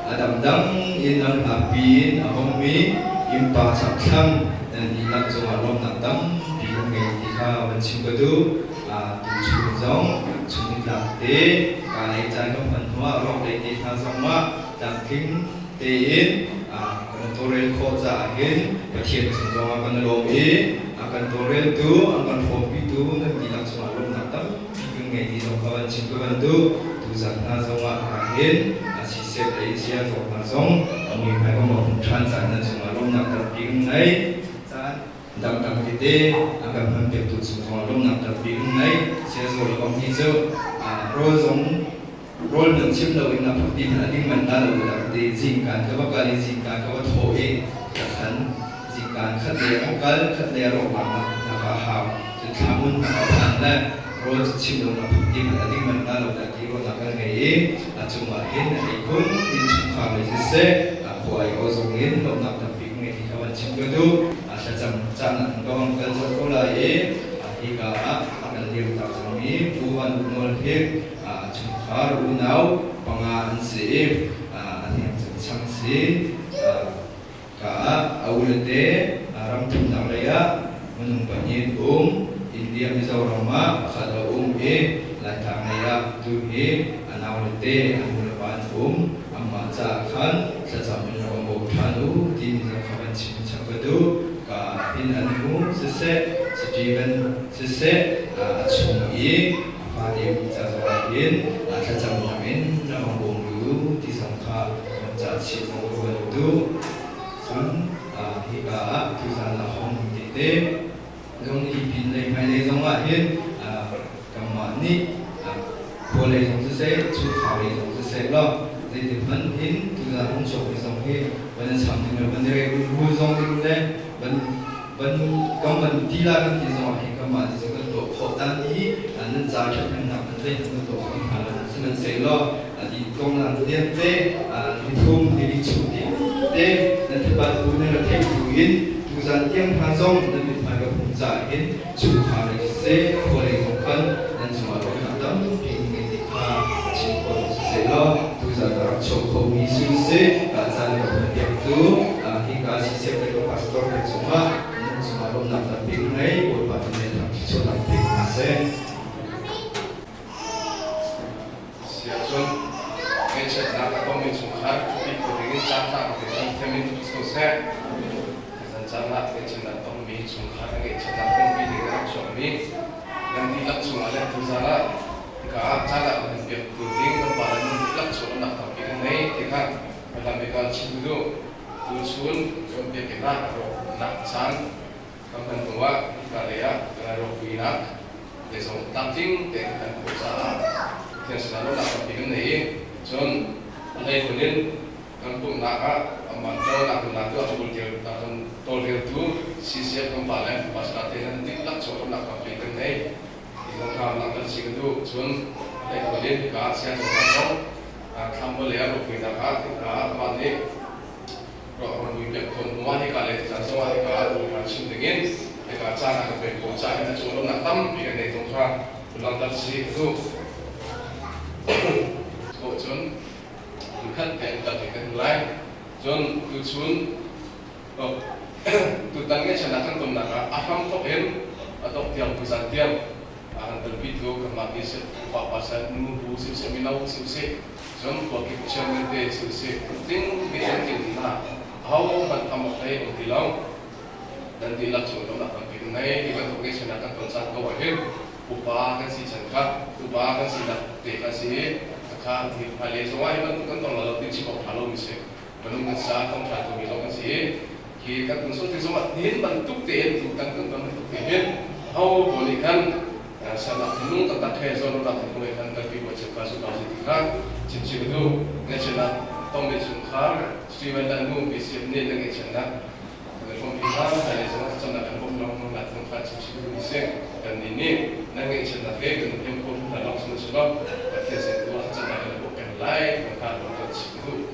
A dangdang in lamhlatpi in a hongmi innpa chakthlang nan dihlak cungah lawmhnak tampi kan ngei ti kha van chim ka duh. Tuchun zong chungtlak te ka lei caan kan hman hnuah rawk lei te hna zong ah tlamtling tein kan tawlrel khawh caah hin Pathian cung zongah kan i lawm i a kan tawlreltu an kan hrawmpitu nan dihlak cungah lawmhnak tampi kan ngei ti zong kha van chim ka van duh. Tuzan hna zongah ka hin a siseh lei sia zawk hna zong a muihmai ka hmuh ṭhan caan nan cungah lawmhnak tampi kan ngei. Caan dangdang tete a kan hmanpiaktu cung zongah lawmhnak tampi kan ngei. Siazaw le bang hi cu rawl zong rawl man chim loin a phak ti hmanh a ding man na lo dah ka ti. Zingkaan ka va kal i zingkaan ka va thawh i ka khan zingkaan khat lei a kal khat lei a rawk nak nak a hau. Cun thlamun hna a phan le rawl cu chim lo na phak ti hmanh a ding man na lo dah ti ruahnak kan ngei i a cungah hin a ei khun innchungkhar lei siseh a khua ai aw zong in lawmhnak tampi ka ngei ti kha van chim ka duh. A thlacam caan ah kan bang kal colh ko lai i hika ah a kan dirtak cangmi Pu Van Uk Nawl hi chungkhar unau panga an si i a hniang chang si. Ka ah a u le te ram thumnak lei ah minung pahnih an um. India Mizoram ah pakhat a um i Laitlang lei ah tu hi a nau le te a nu le pa an um. Amah caah khan thlacam in rak um ṭhan u timi zong kha van chim chap ka duh. Ka inn an nu siseh, Steven siseh, a chung i a fate um ca zongah hin thlacamnak in rak um bawm u ti zong kha van cah chih zong ka van duh. Cun hika ah tuzan ah hong tete zong hi pin lei hmailei zongah hin kanmah nih khua lei zong siseh, chungkhar lei zong siseh law zeitin hmanh in tuzan hong chuakmi zong hi van in cham ding le van i rul zong ding le van van kan van ti la kan ti zongah hin kanmah nih cun kan tuah khawh dan i nan ca ṭhathnemnak nan zeihmanh kan tuah khawh hna lo. Sihmanhsehlaw ti konglam vialte nithum nili chung te nan thepat bu nan ra theih bu in tuzan tiang hna zong nan mithmai ka hmuh caah hin chungkhar lei siseh khua lei zong khan nan cungah lawmhnak tampi ngei ti kha chim khawh sisehlaw tuzan a rak chuak khomi si usih caan ka hun piaktu hika siseh le ka pastor te cungah nan cungah lawmhnak tampi ngei Bawipa nih nan thluachuahnak pe hna seh. Siahcun, ngaihchiatnak a tongmi chungkhar cuti kho dingin caantlang te hi them in um ko seh. Tuzan caan ah ngaihchiatnak tongmi chungkhar a ngaihchiatnak kongpi ding a rak chuakmi nan dihlak chungah le tuzan ah hika ah caan ah kan piaktu ding kan pa le nan dihlak chung nak tampi kan ngei ti kha Madam Bika chim duh. Tuchun cawnpiak in ah rawknak caan kan hman hnu ah hika lei ah kan rawkvuinak lei zong tlamtling tein kan khawh caah Pathian sinah lawmhnak tampi kan nei i cun a hleikhun in kan pumhnak ah amah ṭawlnak nunnak tu a kan tawlreltu CCF kan pa le pastor te nan dihlak cung lawmhnak tampi kan nei ti zong kha langhter chih ka duh. Cun hleikhun in hika ah sianginn zong thlammual lei ah rawkvuinak ah hika ah amah nih Hika le caan zongah hika ah Bawipa chim dingin hika caan a kan pek ko caah hin a cung lawmhnak tampi kan nei zong kha langhter si ka duh. Ko cun khat peng kal kan lai. Cun tuchun tutan ngaihchiatnak kan tonnak ah a hram thawk in a dongh tiang tuzan tiang a kan telpitu kanmah nih fa pasal nu bu siseh mino siseh cun khua kip chairman te siseh tling te an tling hna ahohmanh tham awk hlei um ti lo nan dihlak chung lawmnak tampi kan ngei ti bantuk ngaihchiatnak kan ton caan ko ah hin upa kan si chan kha upa kan sinak te kha si kha hmailei zongah hi bantuk kan tong lo ti chim awk ṭha lomi si minung kan sa tong ṭha tumi zong kan si hi kan kun sul ti zongah nihin bantuk tein tutan kan ton bantuk te hin ho pawl nih khan sanak thinlung taktak he zawnruahnak thinlung he khan kalpi ko chim kha su si ti kha chim chim ka duh ngaihchiatnak tongmi chungkhar Steven le nu BCF nih na ngaihchiatnak kan hrawmpi hna hmailei zongah thlacamnak kan bawmh lengmang lai zong kha chim chim ka duh si kan nih nih na ngaihchiatnak he kan hnem kho hna lawng si lo Pathian sin tu ah thlacamnak kan bawmh peng lai ti kha kan chim ka duh.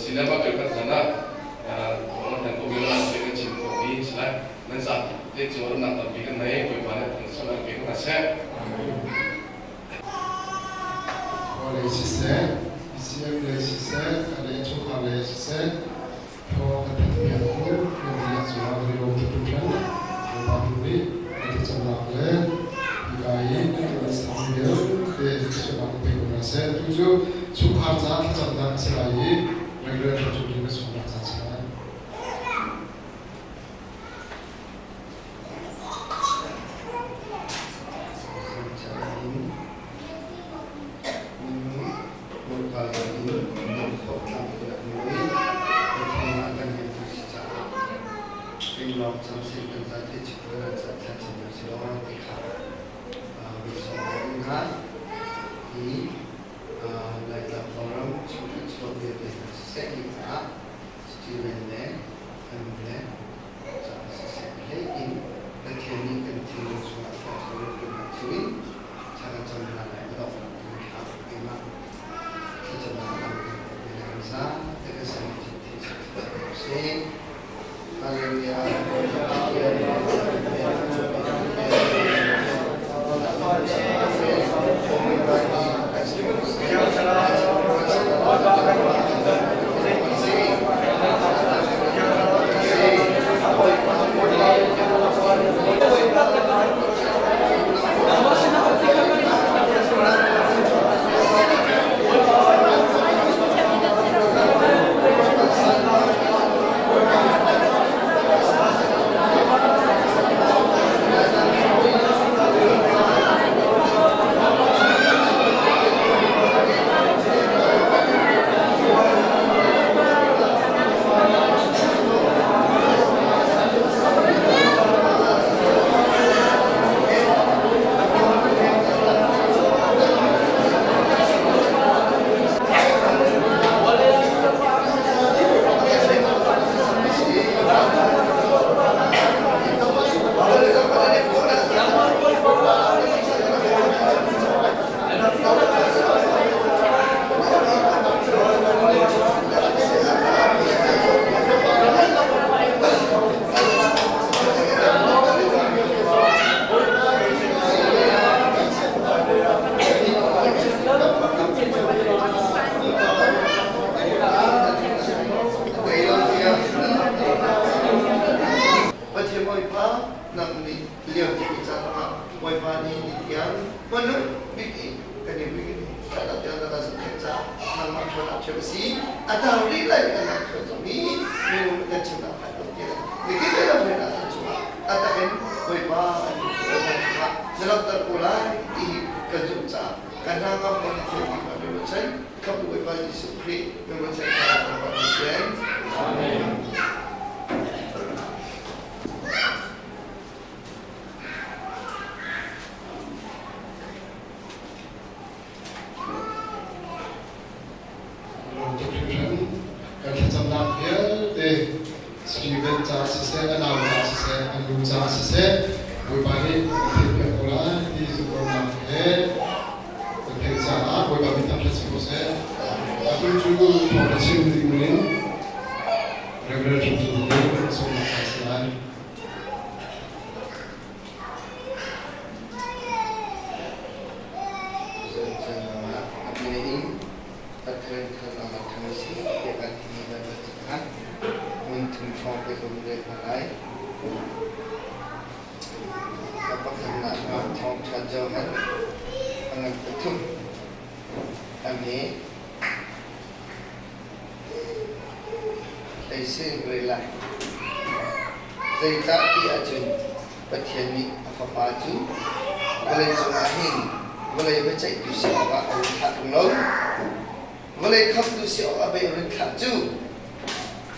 Si le mah cheukhat zan ah thawng nan ko mi kan chim khawh mi si lai. Nan zapi te cu rumnak tampi kan nei. Bawipa nih thangchiat an pe ko hna seh. Khua lei siseh, BCM lei siseh, a lei chungkhar lei siseh, thawng kan thanh piak u. Nan dihlak cungah kan i lawm tuk hringhran. Bawipa tu nih nan thlacamnak le hika i nan tuahmi sang vialte thluachuahnak in pe ko hna seh. Tu cu chungkhar caah thlacamnak a si lai i regular thlacam ding na sawmnak caan si lai. Steven le an le caah siseh hlei in Pathian nih kan thinlung chungah thiangthlarau rianṭuannak thil in thla kan cam hna lai a donghnak bik thla keimah thlacamnak kan kan le kan zapi kan sin thil sih. Hallelujah. Pathian Bawipa nang nih lio ti caah Bawipa nih ni tiang hmanung bik i kan i vui thlah tiang na kan zohkhenh caah nangmah ṭhawnnak ṭhiam a si a tang rih lai kan nak ṭhawn zong hi minung kan chimnak phan lo tiang nikin le lam rian ah chungah a takin Bawipa an chungah na langhter ko lai ti kan zumh caah kan hna ngam ko na thiam ti kan ruahchan khamtu Bawipa Jesuh Khrih na ruahchan kha kan Pathian Amen. Kan thlacamnak vialte Stephen ca siseh, a nau ca siseh, a nu ca siseh, Bawipa nih kan theihpiak ko lai ti zumhnak he kan theih caah Bawipa min thangṭhat si ko seh. Atu cu thawngṭha chim ding in Reverend Hrim Cung nih kan sawmnak hna si lai. Zeicah ti ahcun Pathian nih a Fapa cu vawleicung ah hin vawlei biaceihtu si awkah a run thlah ṭung lo. Vawlei khamhtu si awkah pei a run thlah cu.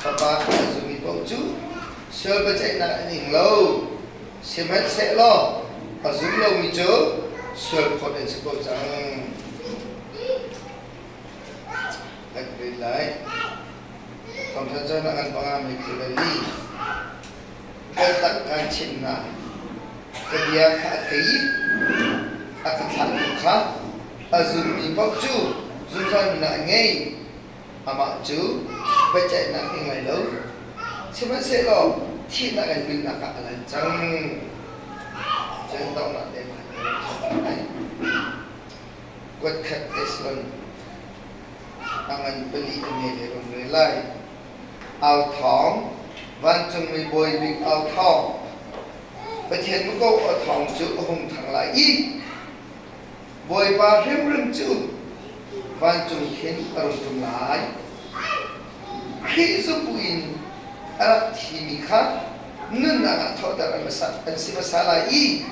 Fapa kha a zummi paoh cu sual biaceihnak an ing lo. Sihmanhsehlaw a zum lomi cu sual phawt an si ko cang. Kan rin lai. Thawngṭha cawnnak an pangami 24. Biatak kaan chimh hna. Ka bia kha a thei i a ka thlahtu kha a zummi paoh cu zungzal nunnak a ngei. Amah cu Biaceihnak ing lai lo. Sihmanhsehlaw thihnak in nunnak ah a lan cang. Cun donghnak te hmanh Kuatkhat Thessalon a ngan pali a nge le rung re lai. Au thawng, vancungmi bawi bik au thawng, Pathian muko aw thawng cu a hung thang lai i Bawipa hrimhrim cu vancung khin a rung ṭum lai. Khrih zupu in a rak thimi kha nunnak ah thawhter an si hmasa lai i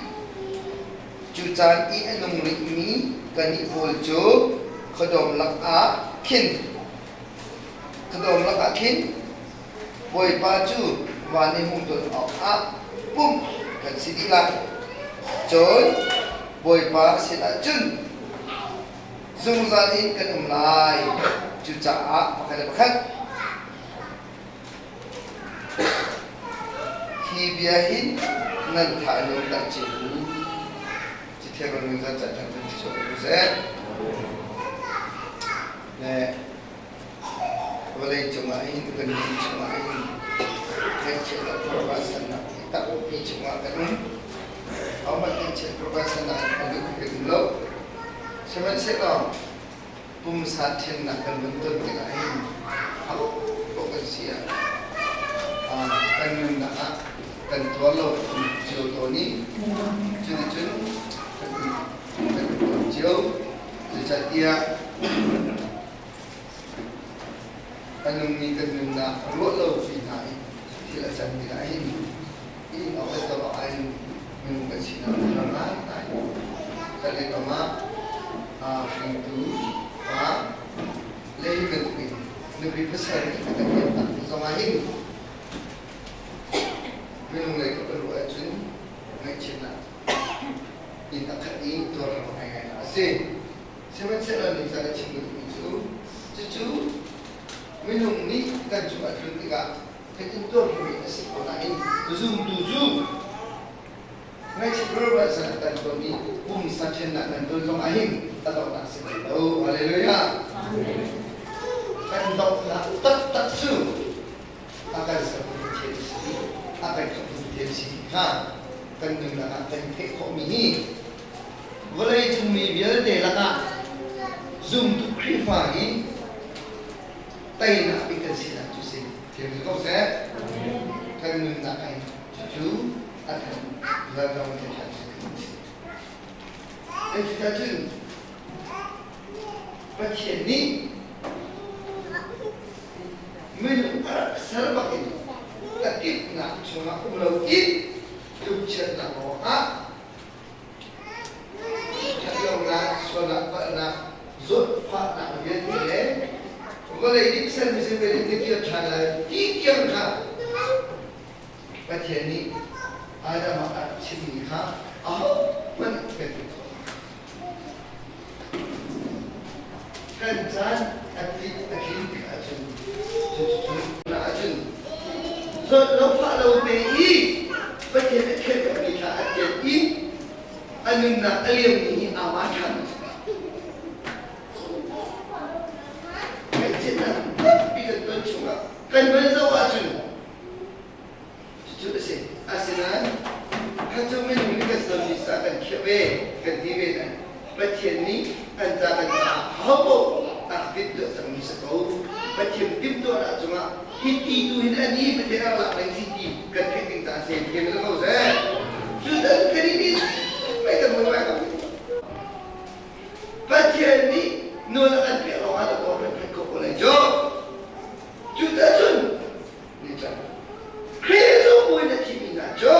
cu caan i a nung rihmi kannih pawl cu khuadawm lakah khin khuadawm lakah khin Bawipa cu van i hung ton awkah pumh kan si dih lai. Cun Bawipa sinah cun zungzal in kan um lai. Cucaah pakhat le pakhat hi bia hin nan tha in umter cio u. Cithiang kan zan cah ṭhan kan si seh. Le Vawlei cungah hin kan nun chungah hin ngaihchiatnak phuahsannak hi tampi chungah kan um. Ahohmanh ngaihchiat phuahsannak in a lut kan um lo. Sihmanhsehlaw pumsa ṭhennak kan vun ton tikah hin ahopaoh kan si ah kan nunnak ah kan tuar lo kan um cio tawn i cuticun kan um cio. Zeicahtiah A nungmi kan nunnak ruah lo pi hna i thil a can tikah hin inn awk le tuah awk in minung kan sinak a har ngaingai. Kan le kam ah hringtu pa le hi bantuk in nupi pasal nih a kan liamtak zong ah hin minung lei kap kan ruah ahcun ngaihchiatnak in a khat i tuarhram ngaingai a si. Sihmanhsehlaw ningcang a chim duhmi cu cucu minung nih kan cung a tlun tikah kan intuarmi a si ko nain zumtu cu ngaihchiat rualrualsan kan ton i pumsa ṭhennak kan ton zong ahhin a donghnak si bal lo. Hallelujah. Kan donghnak taktak cu a kan sertu Pathian a si i a kan khamhtu Pathian si ti kha kan nunnak ah kan theih khawhmi hi Vawleicung mi vialte lakah zumtu Khrihfa hi teinak bik kan sinak cu si. Thiam si ko seh. Kan nunnak ah hin cucu a than zalzong in kan si. Cuticun Pathian nih minung a rak ser bak in a timhnak chungah um lo in lungchiatnak ruangah Ṭhatlonak, sualnak, palhnak, zawtfahnak vialte le vawlei nih sermi simi nih na kir ṭhan lai ti tiang kha Pathian nih Adam ah a chimmi kha ahohmanh kan ti kho. Kan caan a tlin a tlin tik ahcun cucu ahcun zawt lo fah lo te i Pathian a khenmi kha a tian i a nunnak a liammi hi aa ma ṭhan. Ngaihchiatnak tampi kan ton chungah kan van zoh ahcun Cucu a si. Asinain kha cu minung nih kan tonmi sa kan khiah ve, kan ti ve nain Pathian nih an ca kan caah ahopaoh a rak timhtuah cangmi si ko. Pathian timhtuahnak cungah hi ti tu hin a ni Pathian a rak lak leng si ti kan theih ding caah si Pathian na ko seh. Cutan kan i nih mei kan mui ko. Pathian nih nawl a kan pek lawngah da kan theih khawh ko lai cu. Cuticun Khrih cu bawi na thimi hna cu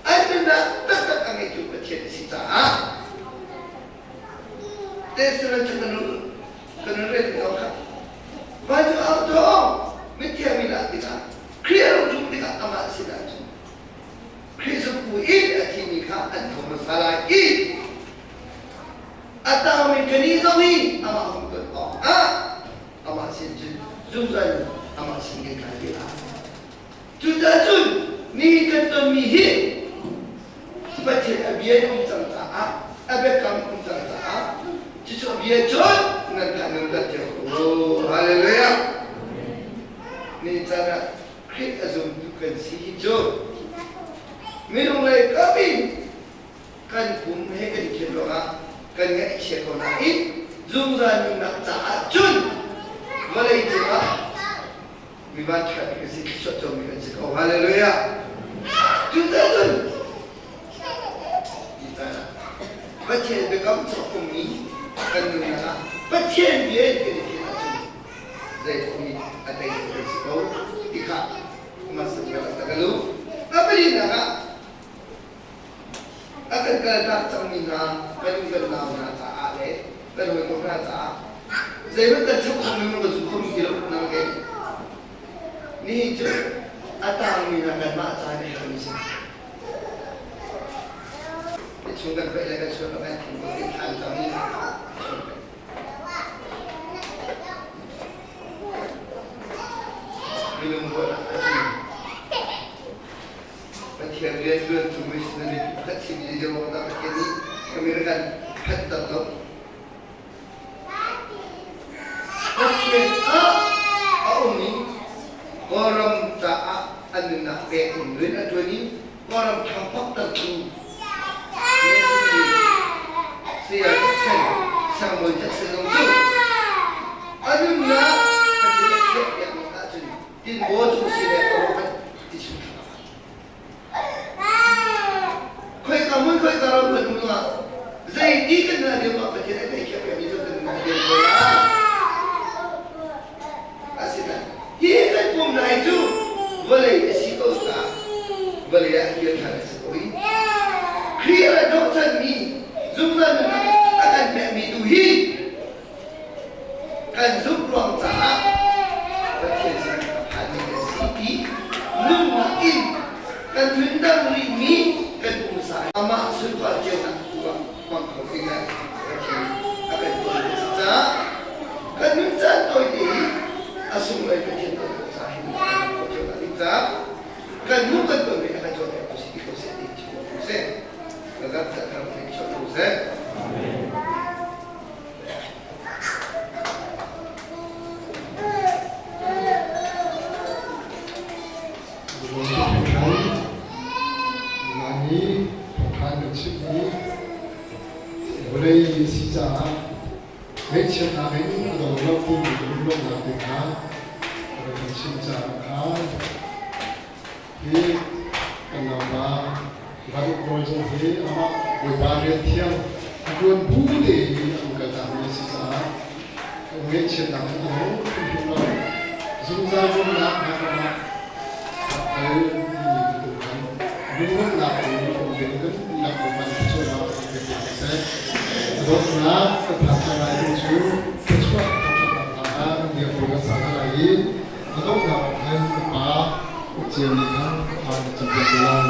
an nunnak taktak a ngeitu Pathian a si caah Testament cu kan nun rel ko kha vancung au thawng mithiang mi lak tikah Khrih a rung ṭum tikah amah sinah cun Khrih zumtu in a thimi kha an tho hmasa lai i a tangmi kanih zong hi amah hung ton awkah amah sin cun zungzal amah sin kan kai ve lai. Cucaah cun ni kan tonmi hi Pathian a bia in um cang caah a biakam um cang caah cucu a bia cun nan tha nan dat cio ko. Hallelujah. Nihin caan ah Khrih a zumtu kan si hi cu minung lei kam in kan pum he kan i khen ruangah kan ngaihchia ko nain zungzal nunnak caah cun vawlei cungah mi vanṭhat kan si thluachuah comi kan si ko. Hallelujah! Cucaah cun ti caan ah Pathian biakam cawkmi kan nunnak ah Pathian bia in kan i fian ahcun zeipaoh nih a tei kan si ko ti kha hmasa bik ah ka lu. A palinak ah a kan kaltak cangmi hna kan u kan nau hna caah le kan hawikom hna caah zeihmanh kan chap khomi kan zum khomi ti lo nang ke nihin cu a tangmi hna kanmah ca nih kan si chung kan paih le kan chuak kan thing ko thlan cang i minung ruahnak ahcun Pathian rianṭuantu missionary pakhat simi Jehovah Pathian nih American phanhter lo. Pathian ah a um i Kawlram caah an nunnak pek in rian a ṭuan i Kawlram ṭhangphaktertu missionary Saya Jackson, Samuel Jackson zong cu a nunnak Pathian a khiahpiakmi ahcun tinbaw cung si le a ruah ti chung Khoika hmun khoika ram kan um ah zeiti kan na lio ah Pathian a kan khiahpiakmi cu kan na lio ko lai. Asinain hi kan pum nai cu vawlei a si ko caah vawlei ah kir ṭhan a si ko i Khrih a dohchanmi zungzal nunnak a kan pekmi tu hi Kan zumh ruang caah Pathian sin a phanmi kan si ti nunnak in kan nundang rihmi kan pumsa amah sunpar ceunak tu ah hmang kho ding ah Pathian a kan tuah a si caah kan nun caan tawite hi a sunglawi Pathian dawtnak caah hin kan kho ceunak ding caah kan hmuh kan tonmi a kan cawnpiak tu si ti ko seh ti chim ko seh. Ka zat thar thei ko seh. Amen. Laimi thawngṭha kan chimhmi vawlei si caah ngaihchiatnak in a dong lo timi lunglawmhnak te kha rak kan chimh caah kha hi kan naupa Van Uk Nawl zong hi amah Bawipa rian thiang a ṭuan bu te i a um kaltakmi a si caah ngaihchiatnak in a nung hrimhrim lo. Zungzal rumnak hna ramah a kal timi bantuk khan lungrualnak in um ding kan dihlak Bawipa nih thluachuahnak a kan pek hna seh. A dawtnak kan phak cang lai tu cu thluachuah thangṭhatnak hna ah kan dirhmun kan sa hna lai i A donghnak ah khan ka pa uk cio nih khan a na campiak te lai.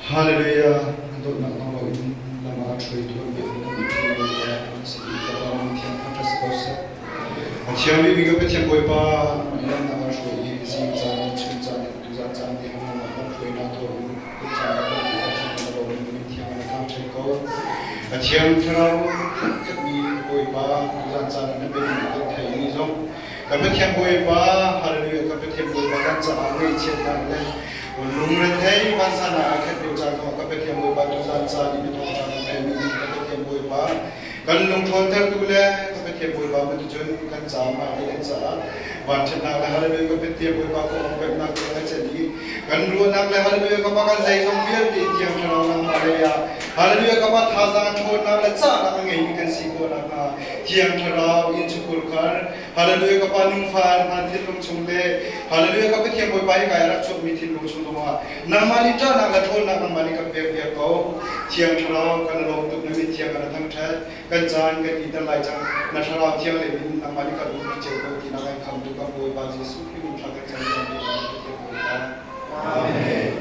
Hallelujah na dawtnak dong loin lam ah hruaitu an biak kan miphun le an si i ka pa min thiang thangṭhat si ko seh. A thiang bikmi ka Pathian Bawipa nangmah nih lam na kan hruai i zing caan in chun caan in tuzaan caan tiang nangmah kan hruainak thawngin kut caan na kan pek ahcun kan lawm in min thiang na thangṭhat ko. A thiang thlarau khatmi Bawipa tuzaan caan na bianing kan theimi zong ka Pathian Bawipa hallelujah ka Pathian Bawipa kan caah ngaihchiatnak le lungrethei vansan ah a khat lio caan zongah ka Pathian Bawipa tuzaan caan i biathawng ṭha kan theimi ka Pathian Bawipa kan lungṭhawntertu le ka Pathian Bawipa bantucun kan caah mah le kan caah vanṭhatnak le hallelujah ka Pathian Bawipa kong peknak tu a can i Kan ruahnak le hallelujah ka Pa kan zeizong vialte Thiang Thlarau nangmah lei ah hallelujah ka Pa thazaang ṭhawnnak le cahnak a ngeimi kan si khawh nakhnga Thiang Thlarau in chukur khar hallelujah ka Pa nungfa hna thinlung chung le hallelujah ka Pathian Bawipa hi kai rak chuakmi thinlung chung zongah nangmah nih ṭahnak le ṭhawnnak nangmah nih kan pek piak ko. Thiang Thlarau kan lawm tuk na min thiang kan thangṭhat. Kan caan kan iter lai cang. Na Thlarau thiang le min nangmah nih kan umpi cio ko ti nak in khamtu kan Bawipa Jesuh Khrih min thla kan cam piak ko Pathian Bawipa. Amen.